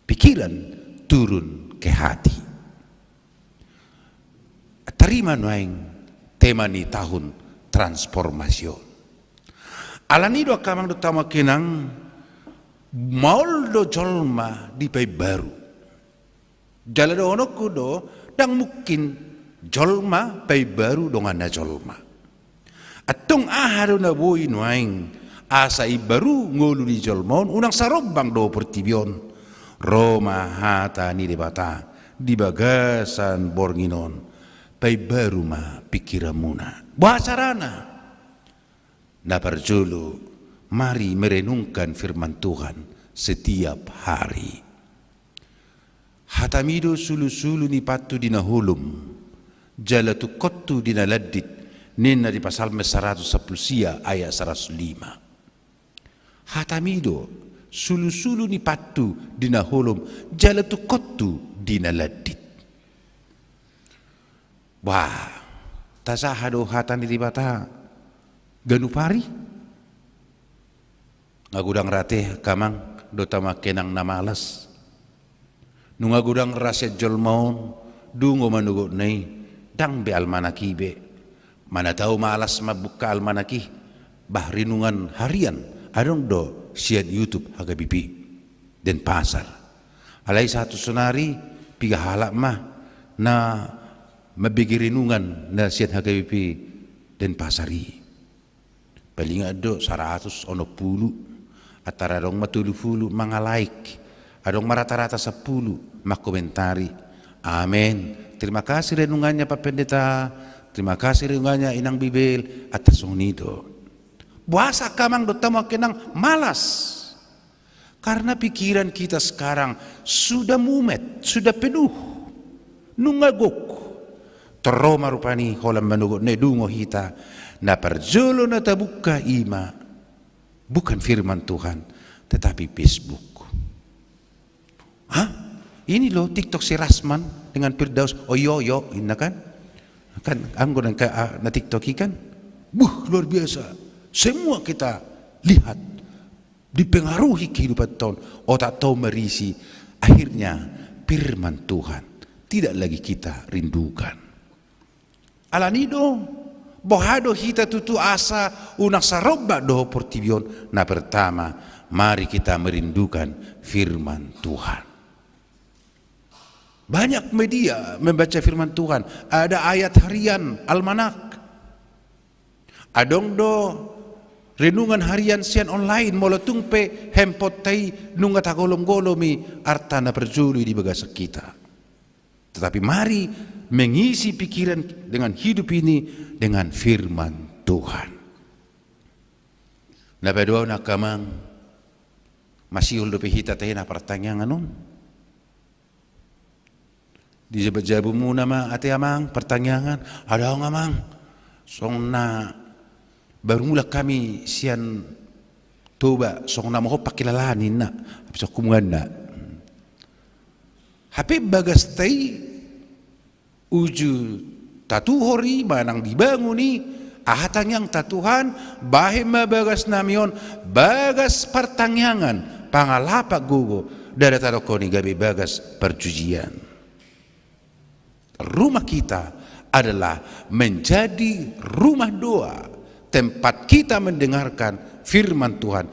pikiran turun ke hati. Tarima nuaeng tema ni tahun transformasi on. Alani do angka amang dohot hamu angka inang, maol do jolma dipaimbaru. Jala dohononku do, ndang mungkin jolma paimbaru donganna jolma. Antong aha do na boi nuaeng asa imbaru ngolu ni jolma on, unang sarombang dohot portibi on? Ro ma hata ni Debata di bagasan borngin on, paimbaru ma pikiranmuna. Boha carana? Na parjolo, mari merenungkan firman Tuhan setiap hari. Hatami do sulusulu ni pathu di na holom, jala tungkonhu di na landit, ninna di Psalmen saratus sampulu sia ayat saratus lima. Hatami do sulusulu ni pathu di na holom, jala tungkonhu di na landit. Bah, tajaha do hata ni Debata ganup ari? Nunga godang ra ate angka amang dohot hamu angka inang na malas. Nunga godang ra sian jolma on dungo manogotna i, ndang be almanak i be. Manang tau malas mambuka almanak i, bah renungan harian adong do sian YouTube H K B P Denpasar. Alai sahat tu sonari piga halak ma na mambege renungan na sian H K B P Denpasar i? Palingan do saratus onom pulu, antara adong ma tolu pulu manga-like, adong ma rata-rata sampulu mangkomentari. Amen. Terima kasih renungannya Pak Pendeta. Terima kasih renungannya Inang Bibel. Antara songon i do. Boasa angka amang dohot hamu angka inang malas? Karena pikiran kita sekarang sudah mumet, sudah penuh. Nunga gok. Torro ma rupani holan manogotna i, dungo hita. Na parjolo na tabuka i ma bukan firman Tuhan, tetapi Facebook. Hah? Ini loh TikTok si Rasman dengan Firdaus. Oh iyo, iyo, inna kan? Kan anggo na, ah, na TikTok i kan? Buh, luar biasa. Semua kita lihat. Dipengaruhi kehidupan ta on, otak ta on marisi, akhirnya firman Tuhan tidak lagi kita rindukan. Alani do, boha do hita tutu asa unang sarombang dohot portibi on? Na pertama, mari kita merindukan firman Tuhan. Banyak media membaca firman Tuhan, ada ayat harian, almanak. Adong do renungan harian sian online, molo tung pe handphoneta i nunga tagolom-golom i, arta na parjolo i di bagasan hita. Tetapi mari mengisi pikiran dengan hidup ini dengan firman Tuhan. Na paduahon angka amang, masihol dope hita tahe na partangiangan on. Dijabu-jabumuna ma ate amang, partangiangan, adong amang, songon na baru mulak hami sian Toba, songon na mohop pangkilalaan ninna, hape songon humuanna. Hape bagasta i uju tatuhor i manang dibangun i, aha tangiangta Tuhan, bahen ma bagasnami on bagas partangiangan, pangalapan gogo, ndada tadok hon i gabe bagas parjujian. Rumah kita adalah menjadi rumah doa, tempat kita mendengarkan firman Tuhan,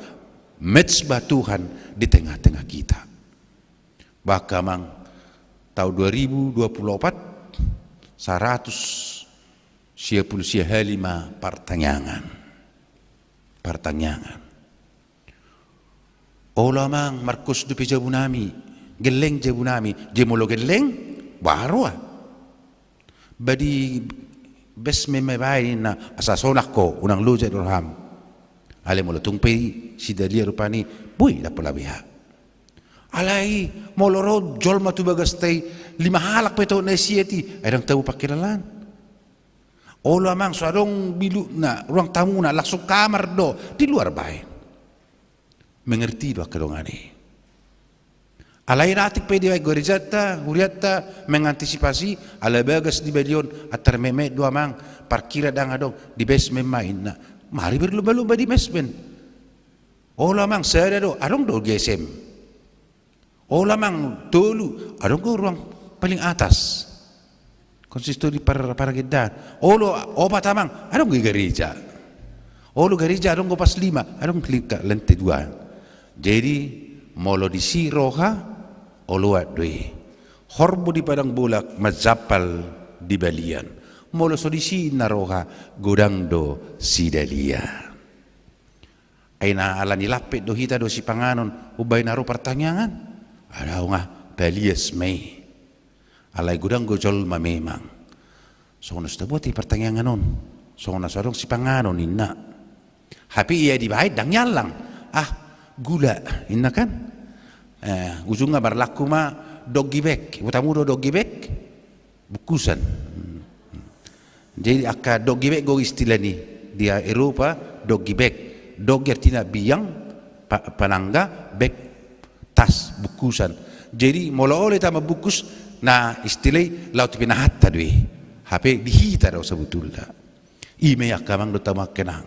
Mezbah Tuhan di tengah-tengah kita. Bahkan, Amang, tahun dua ribu dua puluh opat, saratus sia pulu sia hali ma partangiangan. Partangiangan. Olo, Amang, markos dope jabunami, gelleng jabunami, je molo gelleng, baru ah. Ba di basement ma ibaen, ninna, asa sonang ho, unang loja do roham. Alai molo tung pe si Dalia rupani, boi dapot labiha. Alai molo ro jolma tu bagasta i, lima halak pe tong na siat i, ai ndang tabo pangkilalaan. Olo, Amang, so adong bilikna, ruang tamuna, langsung kamar do, di luar baen. Mengerti do angka dongan i. Alai na atik pe dibaen gerejanta, hurianta mengantisipasi, ala bagas di balion, antar memet do, Amang, parkira ndang adong, di basement ma, ninna. Mari berlomba-lomba di basement. Olo, Amang, sada do, adong do G S M. Olo, Amang, tolu, adong do ruang paling atas. Konsistori par-, paragendaan. Olo, opat, Amang, adong do gareja. Olo, gareja adong do pas lima, adong lingka lantai dua. Jadi, molo disi roha, oloan do i. Horbo di padang bolak, manjampal di balian. Molo so disi ninna roha, godang do si Dalia. Ai na ala ni lampet do hita dohot sipanganon, umbahen na ro partangiangan. Adong ah, palias ma i. Alai godang do jolma memang. Songon na so tabuat i partangiangan on. Songon na so adong sipanganon, ninna. Hape ia dibaen ndang niallang. Ah, gula, ninna kan. Eh, ujungna marlaku ma doggy bag. Botomu do doggy bag? Bungkusan. Jadi angka doggy bag do istilah ni di Eropa, doggy bag. Doggy artina biang, pa-, panangga, bag, tas, bungkusan. Jadi molo olo hita mambungkus, na istilah i laho tu pinahanta do i. Hape di hita do sabotulna. I ma i angka amang dohot hamu angka inang.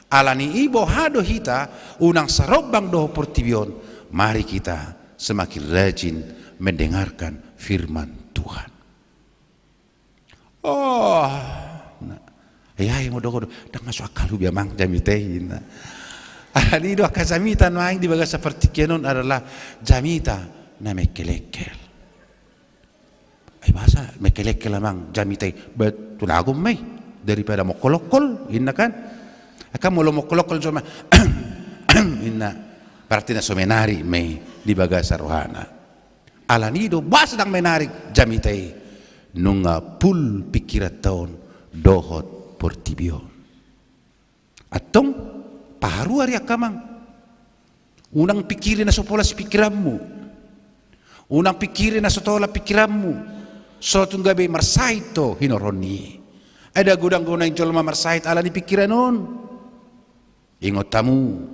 Ala ni i boha do hita unang sarombang dohot portibi on, mari kita semakin rajin mendengarkan firman Tuhan. Oh, na, ai, ai, molo dok, dok, ndang masuk akal hubi amang jamita i, ninna. Ala ni i do angka jamita nuaeng di bagasan partingkian on adalah jamita na mengkelengkel. Ai boasa mengkelengkel amang jamita i? Ba tulagon ma i daripada mongkolokkol, ninna kan? Angka molo mongkolokkol jolma, ninna, berarti na so menarik ma i di bagasan rohana. Ala ni i do, boasa ndang menarik jamita i? Nunga pul pingkiranta on dohot portibi on. Antong, paharu ari angka amang. Unang pingkiri na so pola sipingkiranmu. Unang pingkiri na so tolap pingkiranmu. So tung gabe marsahit do hinorhon ni i. Ai ndang godang do naeng jolma marsahit ala ni pingkiran on. Ingot hamu,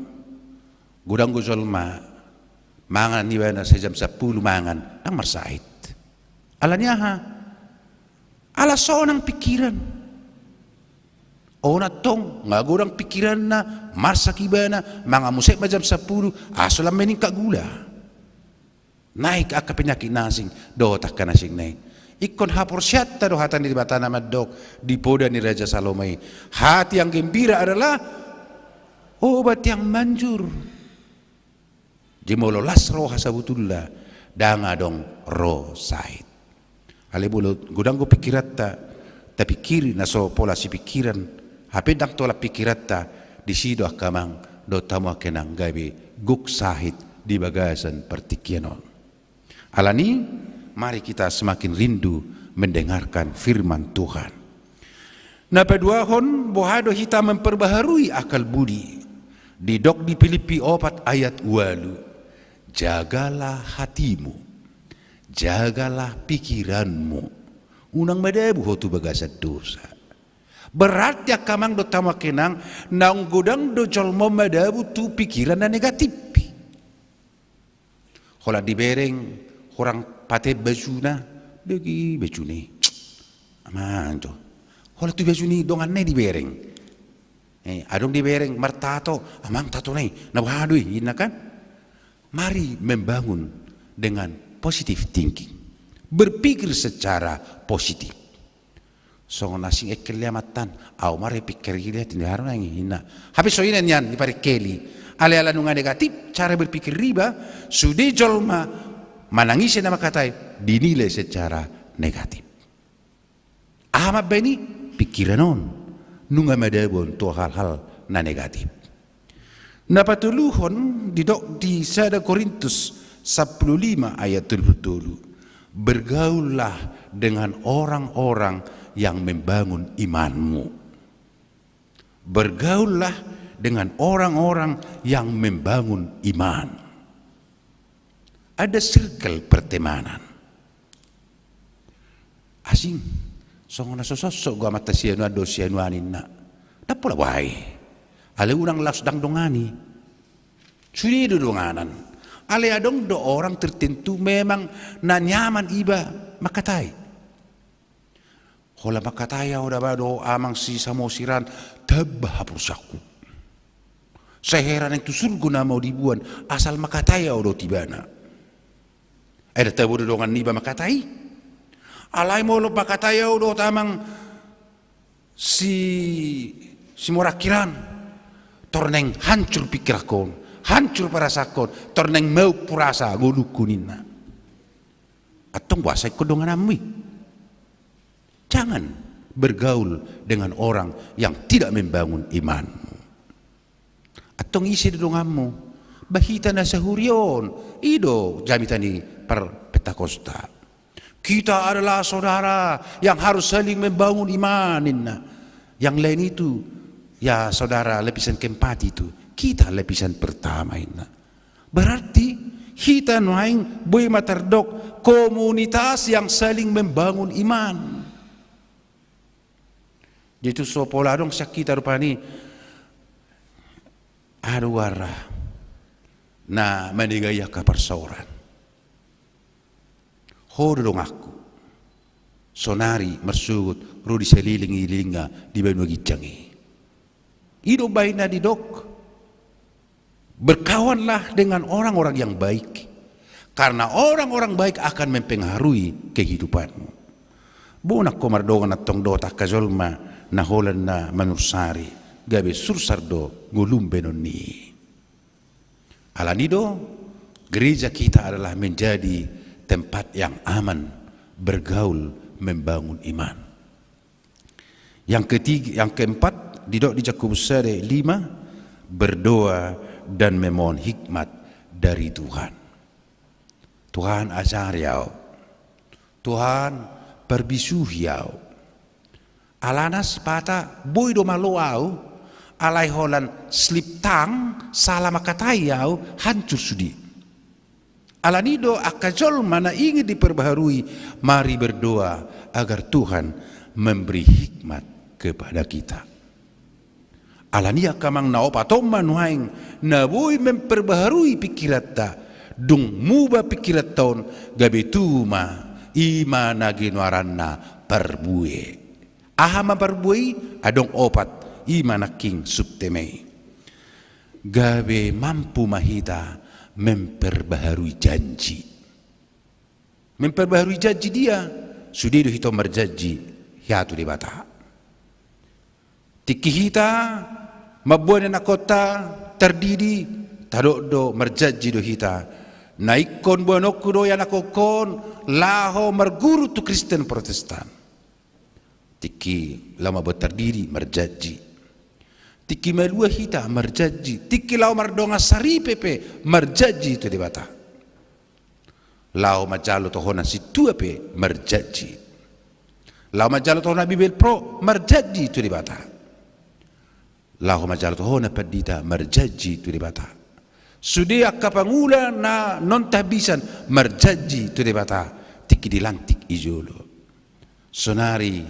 godang do jolma mangan ibana sai jam sampulu mangan, ndang marsahit. Ala ni aha? Ala sonang pingkiran. On antong, nga godang pingkiranna, marsak ibana, mangan muse ma jam sampulu, aha so lam meningkat gula. Naik angka penyakit na asing dohot angka na asing na i. Ingkon haporseaonta do hata ni Debata na mandok di poda ni Raja Salomo i, hati yang gembira adalah obat yang manjur. Jadi molo las roha sabotulna, ndang adong ro sahit. Alai molo godang do pingkiranta, tapingkiri na so pola sipingkiran, hape ndang tolap pingkiranta, disi do angka amang dohot hamu angka inang gabe gok sahit di bagasan partingkian on. Ala ni i, mari kita semakin rindu mendengarkan firman Tuhan. Na paduahon, boha do hita memperbaharui akal budi? Didok di Pilippi opat ayat ualu, jagalah hatimu, jagalah pikiranmu, unang madabu ho tu bagasan dosa. Berarti angka amang dohot hamu angka inang, naung godang do jolma on madabu tu pingkiran na negatif. Holan dibereng, hurang paten bajuna, dok i bajuna i. Amang jo. Holan tu baju ni donganna i dibereng. Eh, adong dibereng martato, amang tatona i, na boha do i, ninna kan? Mari membangun dengan positive thinking. Berpikir secara positif. Songon na asing engkel i amanta an, au ma ripingkiri liat, ninna, haru nai, ninna. Hape so i na nian diparengkeli. Alai ala nunga negatif cara berpikir riba, sude jolma manang ise na mangkatai dinilai secara negatif. Aha mambaen i? Pikiran on nunga madabu on tu hal-hal na negatif. Na patoluhon didok di sada Korintus sampulu lima ayat tolu pulu tolu, "Bergaullah dengan orang-orang yang membangun imanmu." Bergaullah dengan orang-orang yang membangun iman. Ada circle pertemanan. Asing, songon na so sossot do amanta si anu an dohot si anu an ninna. Ndang pola bae. Alai unang laos ndang dongani. Sude do donganan. Alai adong do orang tertentu memang na nyaman iba mangkatai. Holan mangkatai ahu da ba dohot amang si Samosir an, tamba haporseaonku. Sai hera naeng tu surgo nama diboan, asal mangkatai ahu dohot ibana. Ai ndang tabo do dongan niba mangkatai. Alai molo mangkatai ahu dohot amang si, si Morakhir an, tor naeng hancur pikiranhon, hancur parasaanhon, tor naeng maup purasa ngolungku ninna. Antong boasa ingkon dongananmu i? Jangan bergaul dengan orang yang tidak membangun imanmu. Antong ise do donganmu? Ba hita na sahuria on, i do jamita ni par Pentakosta. Kita adalah saudara yang harus saling membangun iman, ninna. Yang lain itu, ya saudara lapisan keempat itu, kita lapisan pertama, ninna. Berarti hita nuaeng boi ma tardok komunitas yang saling membangun iman. Jadi tu so pola adong sian hita rupani, aduh, arah na manegai angka parsaoran. Ho do donganku sonari marsogot ro di salelenglelengna di banua ginjang i. I do umbahen na didok, "Berkawanlah dengan orang-orang yang baik, karena orang-orang baik akan mempengaruhi kehidupanmu." Bona ho mardongan antong dohot angka jolma na holan na manursari, gabe sursar do ngolum baenon ni i. Alani do, gereja kita adalah menjadi tempat yang aman bergaul membangun iman. Yang ketiga, yang keempat, didok di Jakobus sada lima, berdoa dan memohon hikmat dari Tuhan. Tuhan, ajari ahu. Tuhan, parbisuhi ahu. Alana sipata boi do malo ahu, alai holan slip tang, sala mangkatai ahu, hancur sude. Alani do angka jolma na ingin diperbaharui, mari berdoa agar Tuhan memberi hikmat kepada kita. Alani angka amang, na opat on ma nuaeng na boi memperbaharui pikiranta, dung muba pikiranta on, gabe tubu ma, i ma na ginoaranna parbue. Aha ma parbue i? Adong opat, i ma nangkin subtema i. Gabe mampu ma hita memperbaharui janji. Memperbaharui janji dia, sude do hita on marjanji hea tu Debata. Tingki hita mamboan ianakhonta tardidi, tadok do marjanji do hita. Na ingkon boanonku do ianakhonhon laho marguru tu Kristen Protestan. Tingki laho mamboan tardidi marjanji. Tingki malua hita marjanji. Tingki laho mardongan saripe pe marjanji tu Debata. Laho manjalo tohonan sintua pe marjanji. Laho manjalo tohonan Bibel pro marjanji tu Debata. Laho manjalo tohonan pandita marjanji tu Debata. Sude angka pangula na non tahabisan marjanji tu Debata. Tingki dilantik i jolo. Sonari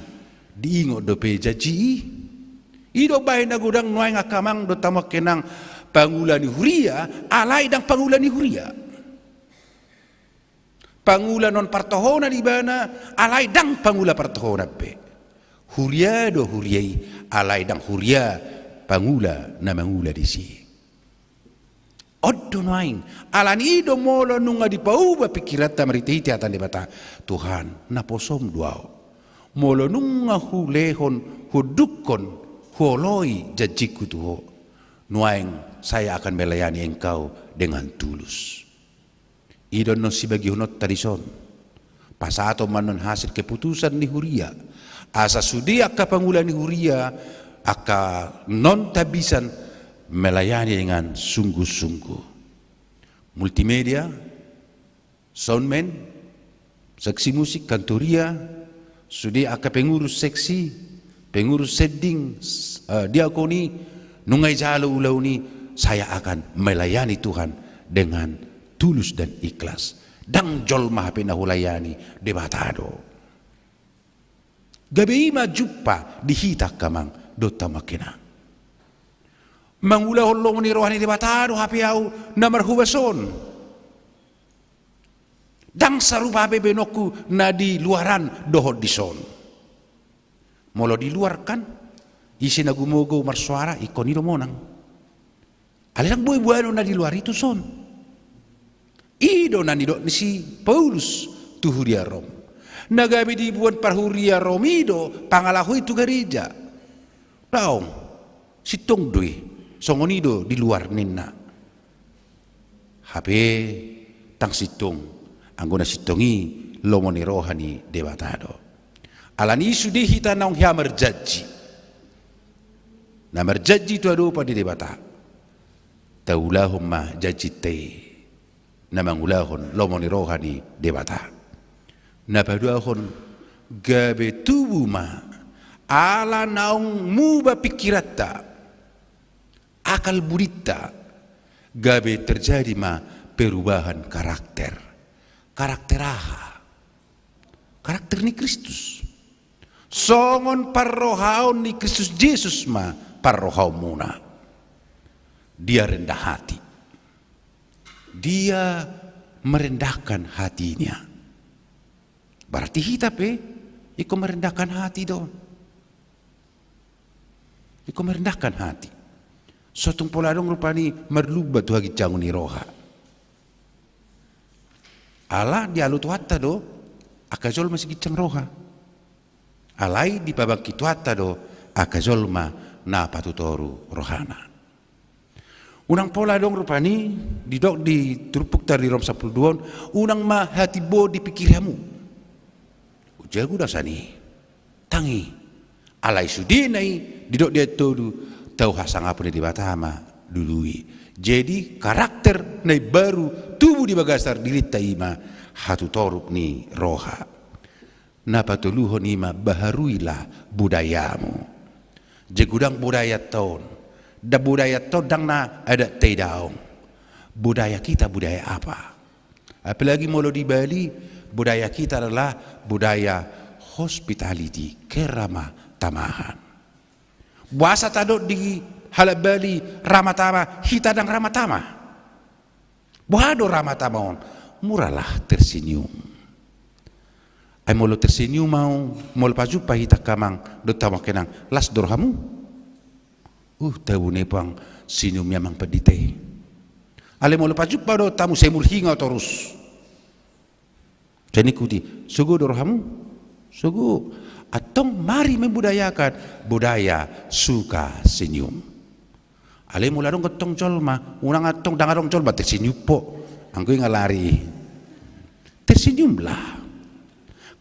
diingot dope janji i? I do bahen na godang nuaeng angka amang dohot hamu angka inang, pangula ni huria alai ndang pangula ni huria. Pangula non partohonan ibana alai ndang pangula partohonan be. Huria do huria i alai ndang huria pangula na mangula disi. On do nuaeng, alani i do molo nunga dipauba pikiranta marhitehite hata ni Debata, Tuhan, naposom do ahu. Molo nunga hulehon, huundukhon, huoloi janjingku tu Ho, nuaeng saya akan melayani engkau dengan tulus. I do annon sibagihononta dison. Pasahaton ma annon hasil keputusan ni huria, asa sude angka pangula ni huria, angka non tabisan, melayani dengan sungguh-sungguh. Multimedia, soundman, seksi musik, kantoria, sude angka pengurus seksi, pengurus sending, s-, eh, diakoni, nunga dijalo ulaon i, saya akan melayani Tuhan dengan tulus dan ikhlas. Ndang jolma hape na hulayani, Debata do. Gabe i ma jumpa di hita angka amang dohot hamu angka inang. Mangulahon lomo ni roha ni Debata do hape ahu na marhobas on. Ndang sarupa hape baenonku na di luaran dohot dison. Molo di luar kan, ise na gumogo marsoara, ingkon i do monang. Alai ndang boi boanon na di luar i tuson. I do na nidok ni si Paulus tu huria Rom. Na gabe diboan parhuria Rom i do pangalaho i tu gareja. Daong, sintong do i, songon i do di luar ninna. Hape ndang sintong, anggo na sintong i lomo ni roha ni Debata do. Alani i sude hita naung hea marjanji. Na marjanji tu adopan ni Debata. Taulahon ma janjinta i. Na mangulahon lomo ni roha ni Debata. Na paduahon gabe tubu ma ala naung muba pingkiranta, akal budinta, gabe terjadi ma perubahan karakter. Karakter aha? Karakter ni Kristus. Songon parrohaon ni Kristus Jesus ma parrohaonmuna. Dia rendah hati. Dia merendahkan hatinya. Berarti hita pe ingkon merendahkan hati do. Ingkon merendahkan hati. So tung pola adong rupani marlumba tu haginjangon ni roha. Ala dialu Tuhanta do angka jolma siginjang roha. Alai dipabangkit Tuhanta do angka jolma na patutoru rohana. Unang pola adong rupani, didok di turpukta di Rom sampulu dua on, unang ma hatimbo dipingkiri hamu. Jago do asa ni tangi. Alai sudena i, didok di ayat tolu, tau hasangapon ni Debata ma lului. Jadi karakter na imbaru tubu di bagasan dirinta i ma hatutoruk ni roha. Na patoluhon i ma baharuilah budayamu. Jago ndang budayanta on. Ndang budayanta on ndang na adat tai daong. Budaya kita budaya apa? Apalagi molo di Bali, budaya kita adalah budaya hospitality, keramah tamahan. Boasa tadok di halak Bali ramah tamah, hita ndang ramah tamah? Boha do ramah tamah on? Muralah tersenyum. Ai molo tersenyum ahu, molo pajumpa hita angka amang dohot hamu angka inang, las do rohamu? Uh, tabo ni pang senyum ni amang pandita i. Alai molo pajumpa dohot hamu sai murhinga torus. Sai ningkut i, sogo do rohamu? Sogo. Antong mari membudayakan budaya suka senyum. Alai molo adong gantong jolma, unang antong ndang adong jolma tersenyum po. Anggo i nga lari i. Tersenyumlah.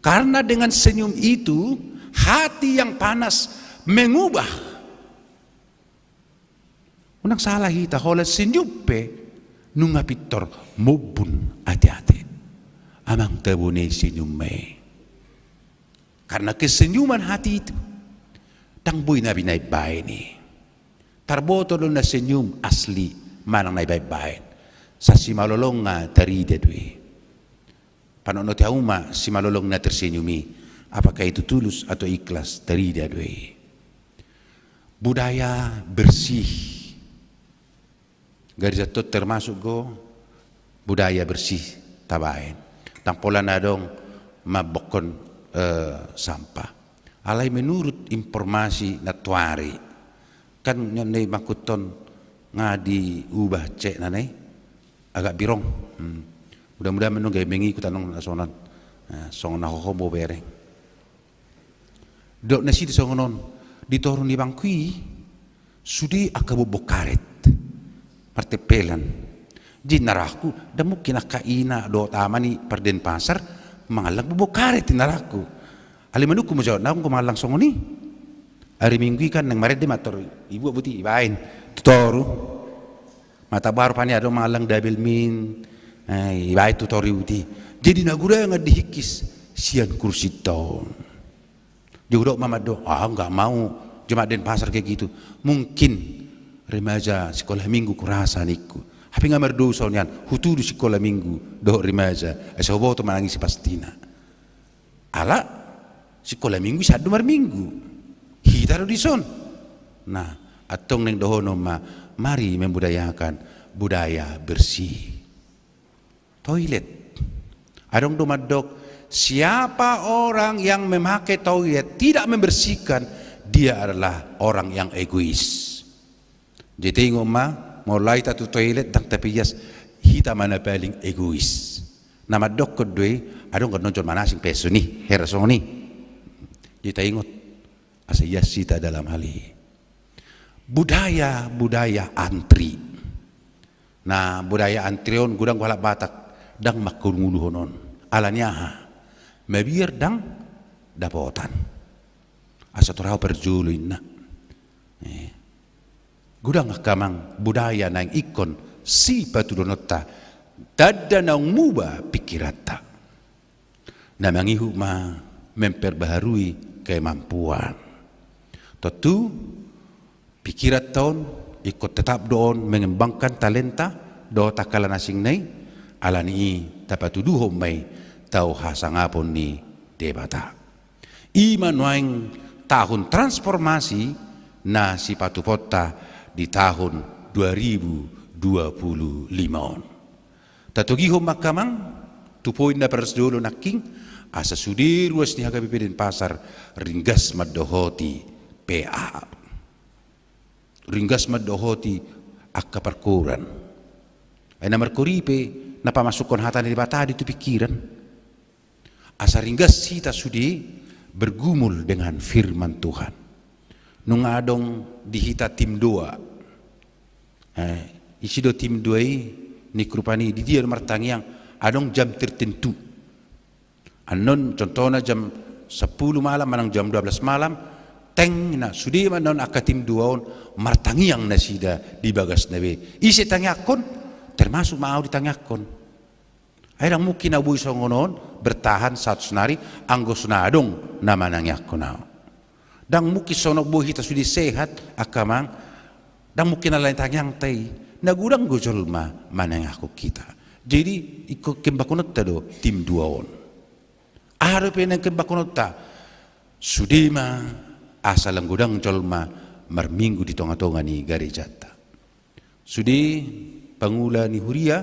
Karena dengan senyum itu, hati yang panas mengubah. Unang salah hita, holan senyum pe nunga pintor mombun ateate. Amang tabo ni senyum ma i. Karena kesenyuman hati itu, ndang boi na binaen-baen i. Tarboto do na senyum asli manang na ibaen-baen. Sasimalolongna tarida do i. Panotnoti hamu ma simalolongna tersenyum i, apakah itu tulus atau ikhlas, tarida do i. Budaya bersih. Gareja on termasuk do budaya bersih tabaen. Ndang pola na adong mambokkon, eh, sampah. Alai menurut informasi nantoari, kan nian na i mangkuthon nga diubah cek na i agak birong. Hmm. Mudah-mudahan annon gabe mengikut annon na songon, eh, songon na hohom bo bereng. Didok nasida songon on, di toru ni bangku i sude angka bombom karet. Martempelan. Jadi inna rohangku, ndang mungkin angka ina dohot ama ni par Denpasar mangallang bobok karet, inna rohangku. Alai manungkun ma jo, ndang, anggo mangallang songon i, ari Minggu i kan naeng marende ma tor ibuat buti, ibaen tu toru. Mata baru pani adong mangallang double mint, eh, ibaen tu toru i buti. Jadi na gurangan dihingkis sian kursinta on. Dihudok ma mandok, ah, nggak mau jemaat Denpasar kayak gitu. Mungkin remaja sekolah minggu kurasa ningku. Hape nggak mardosa nian, hutudu sekolah minggu dohot remaja. Eh, soboto manangisi pastina. Ala sekolah minggu sadu marminggu. Hita do dison. Nah, antong naeng dohonon ma, mari membudayakan budaya bersih. Toilet. Adong do mandok, siapa orang yang memakai toilet tidak membersihkan, dia adalah orang yang egois. Jadi ingot ma, molo hita tu toilet ndang tapias, hita ma na paling egois. Na mandokkon do i, adong gandon jolma na asing pe songon i, hera songon i. Jadi taingot, asa ias hita dalam hal i. Budaya, budaya antri. Nah, budaya antri on godang do halak Batak ndang mangulunguluhon on. Alani aha? Mabiar ndang dapotan. Asa tor ahu parjolo, inna. Eh. Godang angka amang budaya naeng ingkon sipatuduhononta, tanda naung muba pingkiranta. Na mangihut ma memperbaharui kemampuan. Tontu pingkiranta on ingkon tetap do on mengembangkan talenta dohot angka na asingna i, alani i tapatuduhon ma i tu hasangapon ni Debata. I ma nuaeng tahun transformasi na sipatupaonta di tahun dua ribu dua puluh lima on. Tatogihon ma angka amang tu poin na parjolo nangkin, asa sude ruas ni H K B P Denpasar ringgas mandohoti P A. Ringgas mandohoti angka parkoran. Ai na markori pe na pamasukhon hata ni Debata do i tu pingkiran. Asa ringgas hita sude bergumul dengan firman Tuhan. Nunga adong di hita tim doa. Eh, ise do tim doa i? Ningku rupani, di dia do martangiang? Adong jam tertentu. Annon contohna jam sepuluh malam manang jam dua belas malam, teng na sude ma annon angka tim doa on martangiang nasida di bagasna be. Ise tangiangkon? Termasuk ma ahu ditangiangkon. Ai ndang mungkin ahu boi songon on bertahan sahat sonari anggo so na adong na manangiangkon ahu. Ndang mungkin songon on boi hita sude sehat, angka amang. Ndang mungkin alani tangiangta i, na godang do jolma manangiangkon hita. Jadi ingkon kembakononta do tim doa on. Aha dope naeng kembakononta? Sude ma asa lang godang jolma marminggu di tongatonga ni garejanta. Sude pangula ni huria,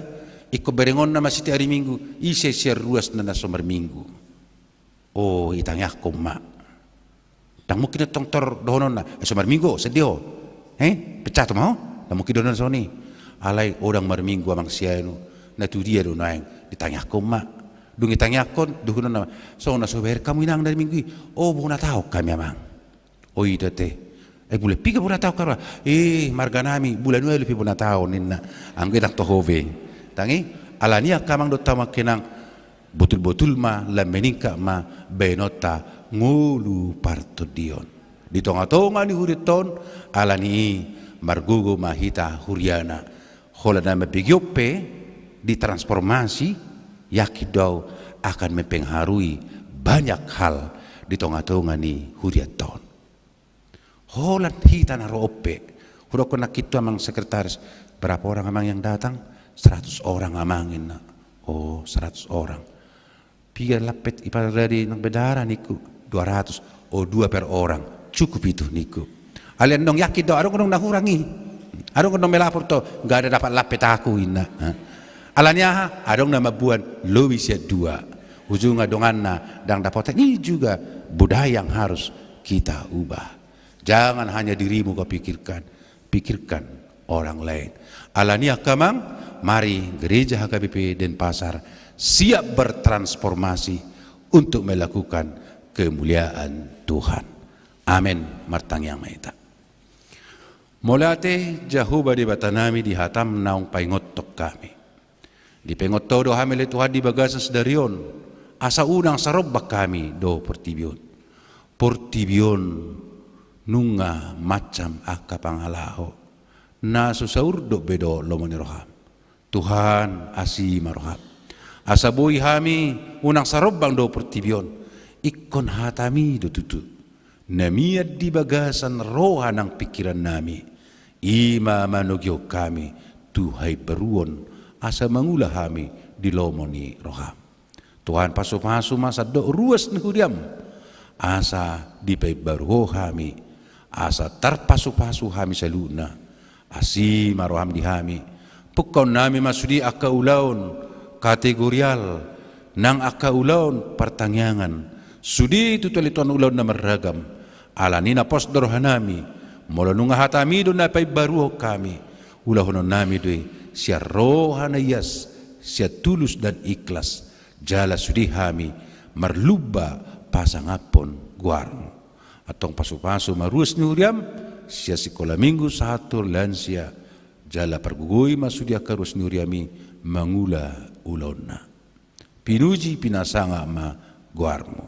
ingkon berengonna ma setiap ari Minggu, ise sian ruasna na so marminggu. O, itangiangkon ma. Ndang mungkin tong tor dohononna, eh, so marminggu, sedih o. Eh, pecat ma ho? Ndang mungkin dohononna songon i. Alai o, ndang marminggu amang sianu, na tu dia do nuaeng? Ditangiangkon ma. Dung itangiangkon, dohononna ma, songon na so hubahen hamu inang dari Minggu i? O, bona taon hami amang. O, i do ate. Eh, bulan piga bona taon hamu? Eh, marga nami bulan ualu pe bona taon, ninna. Anggo i ndang toho be. Tangi, alani i angka amang dohot hamu angka inang, botul-botul ma lam meningkat ma baenonta ngolu partondion di tongatonga ni hurianta on. Alani i margogo ma hita huriana. Holan na mambege on pe ditransformasi, yakin do ahu akan mempengaruhi banyak hal di tongatonga ni hurianta on. Holan hita na ro on pe. Hudokkon nangkin tu amang sekretaris, berapa orang amang yang datang? Seratus orang amang, ninna. O, seratus orang. Piga lampet iparade nang bendahara, ningku? Dua ratus. O, dua per orang. Cukup itu, ningku. Alai annon yakin do, adong do na hurang i. Adong do na melapor tu, nggak ada dapat lampet aku, ninna. Alani aha? Adong na mamboan lobi sian dua. Ujungna donganna ndang dapotan. Ini juga budaya yang harus kita ubah. Jangan hanya dirimu kau pikirkan, pikirkan orang lain. Alani i angka amang, mari Gereja H K B P Denpasar siap bertransformasi untuk melakukan kemuliaan Tuhan. Amen. Martangiang ma hita. Mauliate Jahowa Debatanami di hataM naung paingothon hami. Dipaingot Ho do hami ale Tuhan di bagasan sadari on, asa unang sarombang hami dohot portibi on. Portibi on nunga mansam angka pangalaho, na so saurdot be dohot lomo ni rohaM. Tuhan, asi ma rohaM, asa boi hami unang sarombang dohot portibi on. Ingkon hataMi do tutu na mian di bagasan roha nang pingkirannami, i ma manogihon hami tu haimbaruon, asa mangula hami di lomo ni rohaM. Tuhan, pasupasu ma sandok ruas ni huriaM, asa dipaimbaru Ho hami, asa tarpasupasu hami saluhutna. Asi ma rohaM di hami. Pungkaonnami ma sude angka ulaon kategorial, nang angka ulaon partangiangan, sude tu talitoan ulaon na marragam. Alani na pos do rohanami, molo nunga hataMi do na paimbaruhon hami, ulahononnami do i sian roha na ias, sian tulus dan ikhlas, jala sude hami marlumba pasangaphon goarMu. Antong pasupasu ma ruas ni huriaM, sian sikola minggu sahat tu lansia, jala pargogoi ma sude angka ruas ni huriaM i mangula ulaonna. Pinuji pinasangap ma goarMu.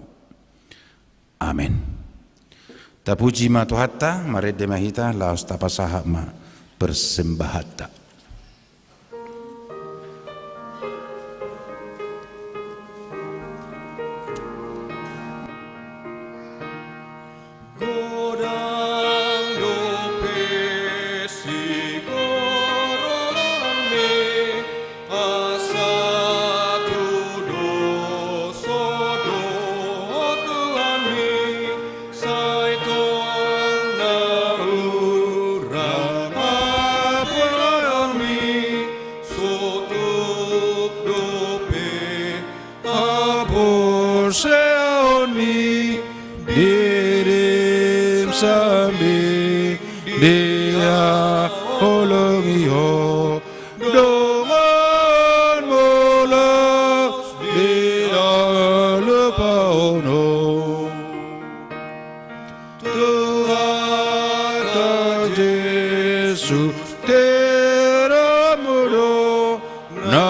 Amen. Tapuji ma Tuhanta, marende ma hita, laos tapasahat ma persembahanta. Godang dope sikorolangmi, asa tudos Ho do Tuhanmi, sai tong na hurang haporseaonmi, sotung dope haporseaon ni dirim sambing, dia holongi Ho dongan molo dia lupa ono. Tuhanta Jesus, teramu do na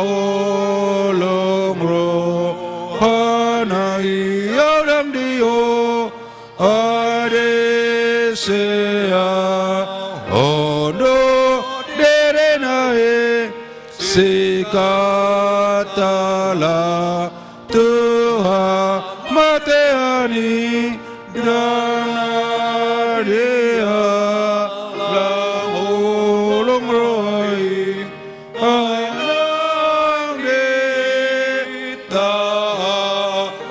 holong rohana i audang di Ho, adesea ondo derena e, sikatta la tu hamatean i, dang dia lang holong roha i, ai nang di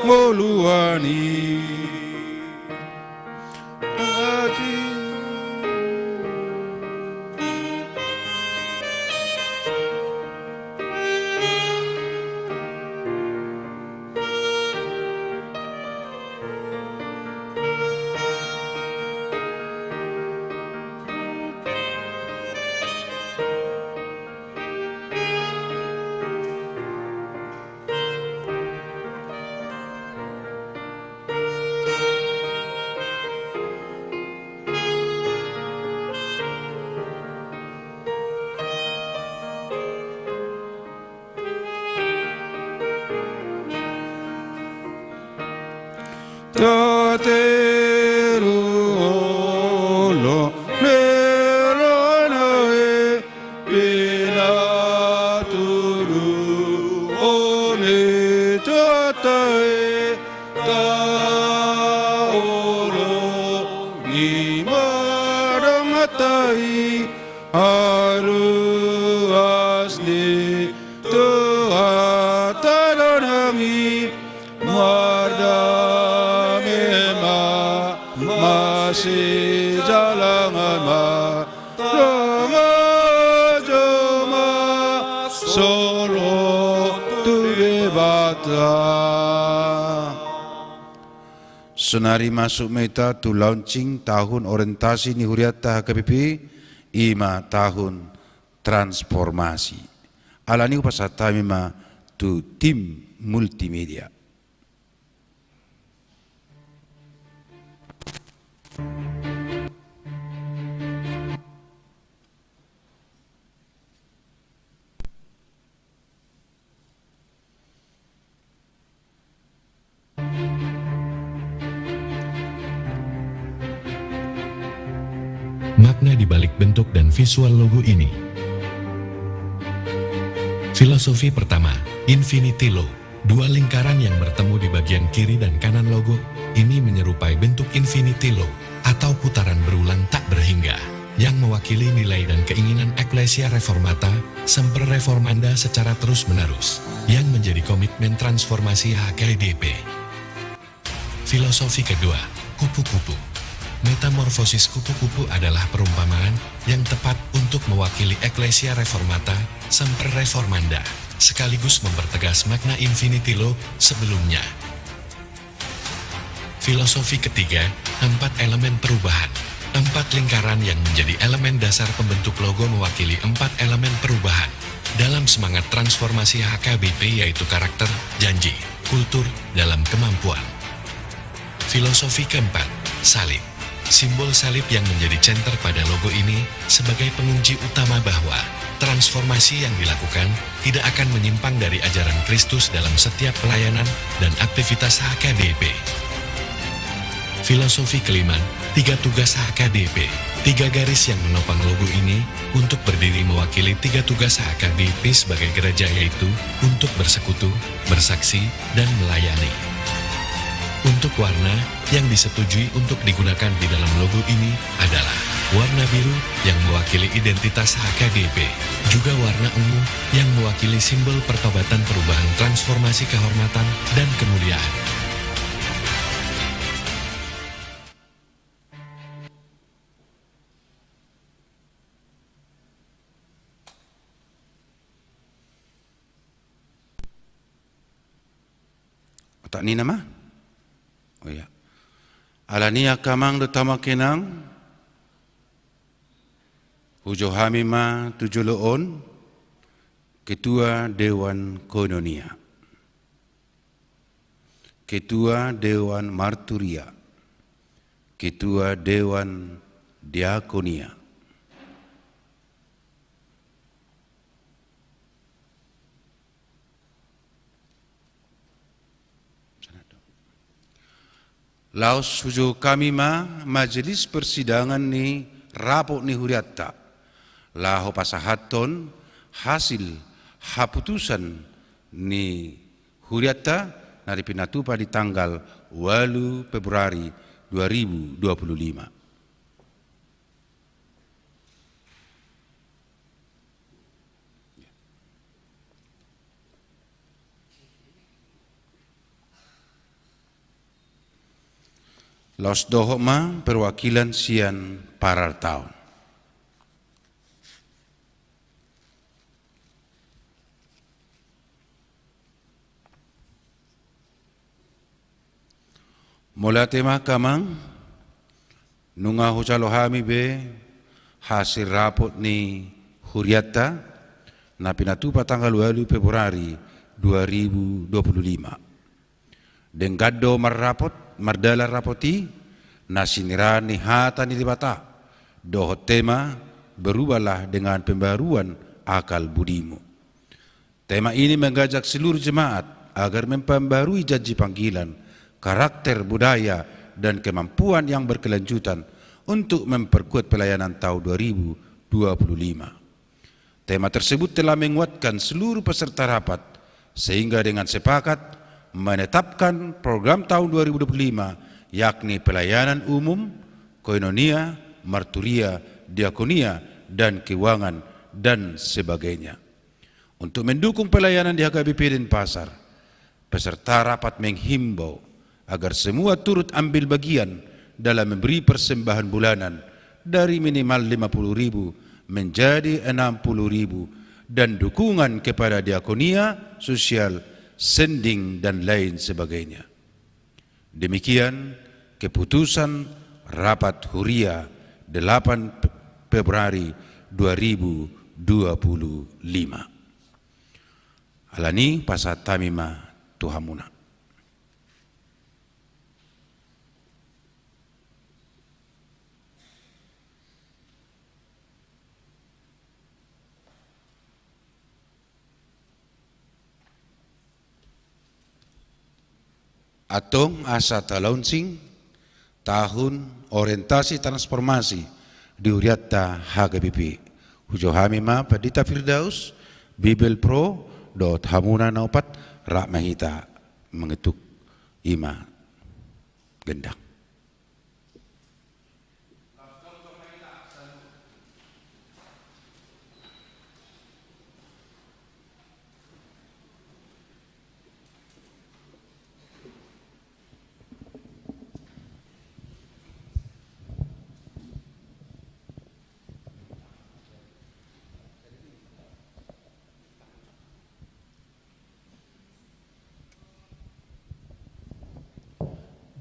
hangoluan i. Tateru holong ni rohana e, pinatuduhon ni Tuhanta e, taholongi ma donganta i, aruas ni Tuhanta do nang i, mardame ma, masijalangan ma, dongan jolma solo tu Debata. Sonari masuk ma hita tu launching tahun orientasi ni hurianta H K B P, i ma tahun transformasi. Alani hupasahat hami ma tu tim multimedia. di balik bentuk dan visual logo ini. Filosofi pertama, infinity logo. Dua lingkaran yang bertemu di bagian kiri dan kanan logo ini menyerupai bentuk infinity loop atau putaran berulang tak berhingga, yang mewakili nilai dan keinginan Ecclesia Reformata Semper Reformanda secara terus-menerus, yang menjadi komitmen transformasi H K B P. Filosofi kedua, kupu-kupu. Metamorfosis kupu-kupu adalah perumpamaan yang tepat untuk mewakili Ecclesia Reformata Semper Reformanda, sekaligus mempertegas makna infinity loop sebelumnya. Filosofi ketiga, empat elemen perubahan. Empat lingkaran yang menjadi elemen dasar pembentuk logo mewakili empat elemen perubahan dalam semangat transformasi H K B P, yaitu karakter, janji, kultur, dalam kemampuan. Filosofi keempat, salib. Simbol salib yang menjadi center pada logo ini sebagai pengunci utama bahwa transformasi yang dilakukan tidak akan menyimpang dari ajaran Kristus dalam setiap pelayanan dan aktivitas H K B P. Filosofi kelima, tiga tugas H K B P. Tiga garis yang menopang logo ini untuk berdiri mewakili tiga tugas H K B P sebagai gereja, yaitu untuk bersekutu, bersaksi, dan melayani. Untuk warna yang disetujui untuk digunakan di dalam logo ini adalah warna biru yang mewakili identitas H K B P, juga warna ungu yang mewakili simbol pertobatan, perubahan, transformasi, kehormatan, dan kemuliaan. Otak nina ma? Oh iya. Alani i angka amang dohot hamu angka inang, hujou hami ma tu jolo on, Ketua Dewan Koinonia, Ketua Dewan Marturia, Ketua Dewan Diakonia. Laos hujou hami ma majelis persidangan ni rapot ni hurianta, laho pasahathon hasil haputusan ni hurianta na pinatupa di tanggal ualu Februari dua ribu dua puluh lima. Laos dohot ma perwakilan sian parartaon. Mauliate ma angka amang, nunga hujalo hami be hasil rapot ni hurianta na pinatupa tanggal ualu Februari dua ribu dua puluh lima. Denggan do marrapot, mardalan rapot i, na siniraan ni hata ni Debata, dohot tema berubahlah dengan pembaharuan akal budimu. Tema ini mengajak seluruh jemaat agar memperbaharui janji panggilan, karakter, budaya, dan kemampuan yang berkelanjutan untuk memperkuat pelayanan tahun dua ribu dua puluh lima. Tema tersebut telah menguatkan seluruh peserta rapat, sehingga dengan sepakat menetapkan program tahun dua ribu dua puluh lima, yakni pelayanan umum, koinonia, marturia, diakonia, dan keuangan, dan sebagainya. Untuk mendukung pelayanan di H K B P Denpasar, peserta rapat menghimbau agar semua turut ambil bagian dalam memberi persembahan bulanan dari minimal lima puluh ribu menjadi enam puluh ribu, dan dukungan kepada diakonia, sosial, sending, dan lain sebagainya. Demikian keputusan rapat huria delapan Februari dua ribu dua puluh lima. Alani pasahat hami ma tu hamuna. Antong asa talaunching tahun orientasi transformasi di hurianta H K B P. Hujou hami ma Pandita Firdaus, Bibelvrouw, dohot hamuna na opat, rap ma hita mangitung i ma gendang.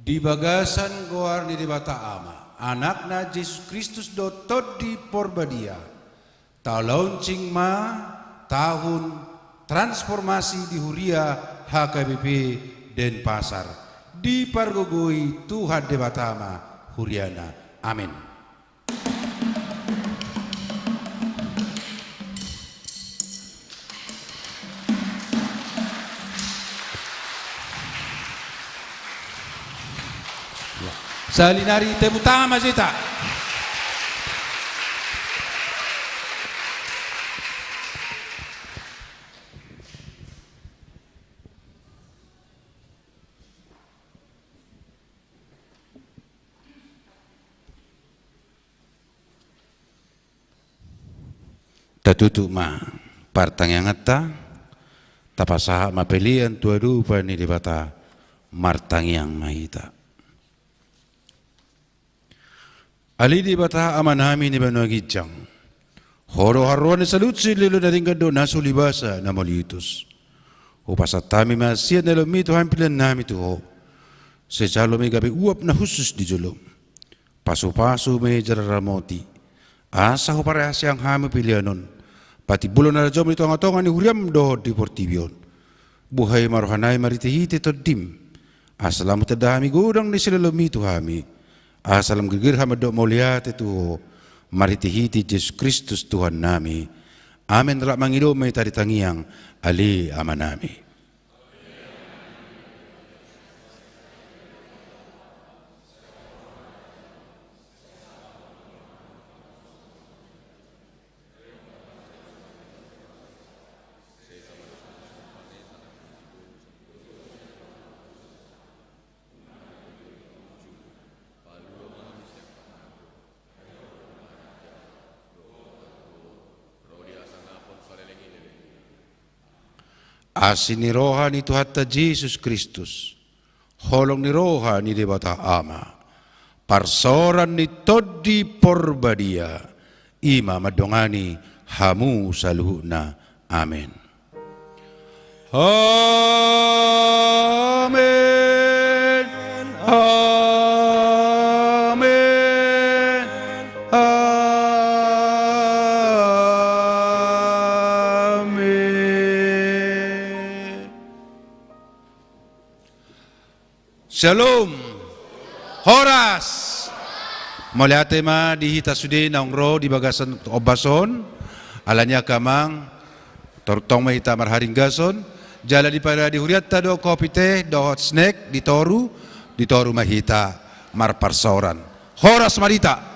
Di bagasan goar ni Debata Ama, Anakna Jesus Kristus dohot Tondi Porbadia, talaunching ma tahun transformasi di huria H K B P Denpasar. Dipargogoi Tuhan Debata ma huriana. Amin. Sahali nari tepuk tangan ma hita. Tatutup ma partangianganta, tapasahat ma pelean tu adopan ni Debata, martangiang ma hita. Ale Debata Amanami na di banua ginjang, Ho do haroroan ni saluhut silehon na denggan dohot na so libasa na mauliutus. Hupasahat hami ma sian na lomi tu hami peleannami tu Ho. Sai jalo ma i gabe uap na hushus di jolom. Pasupasu ma i jala ramoti, asa huparhaseang hami pelean on, patimbulhon na rajaonmu di tongatonga ni huriam dohot di portibi on. Buhai ma rohanami marhitehite Tondim, asa lam hutanda hami godang ni silehonmi tu hami, asa lam girgir hami mandok mauliate tu Ho, marhitehite Jesus Kristus Tuhannami. Amen. Rap mangido ma hita di tangiang, ale Amanami. Asi ni roha ni Tuhanta Jesus Kristus, holong ni roha ni Debata Ama, parsaoran ni Tondi Porbadia, i ma mandongani hamu saluhutna. Amen. Amen. Amen. Amen. Shalom. Horas. Mauliate ma di hita sude naung ro di bagasan ombas on. Alani i angka amang, tor tong ma hita marharinggason. Jala di pada di hurianta do kopi teh dohot snack ditoru, ditoru ma hita marparsaoran. Horas ma di hita.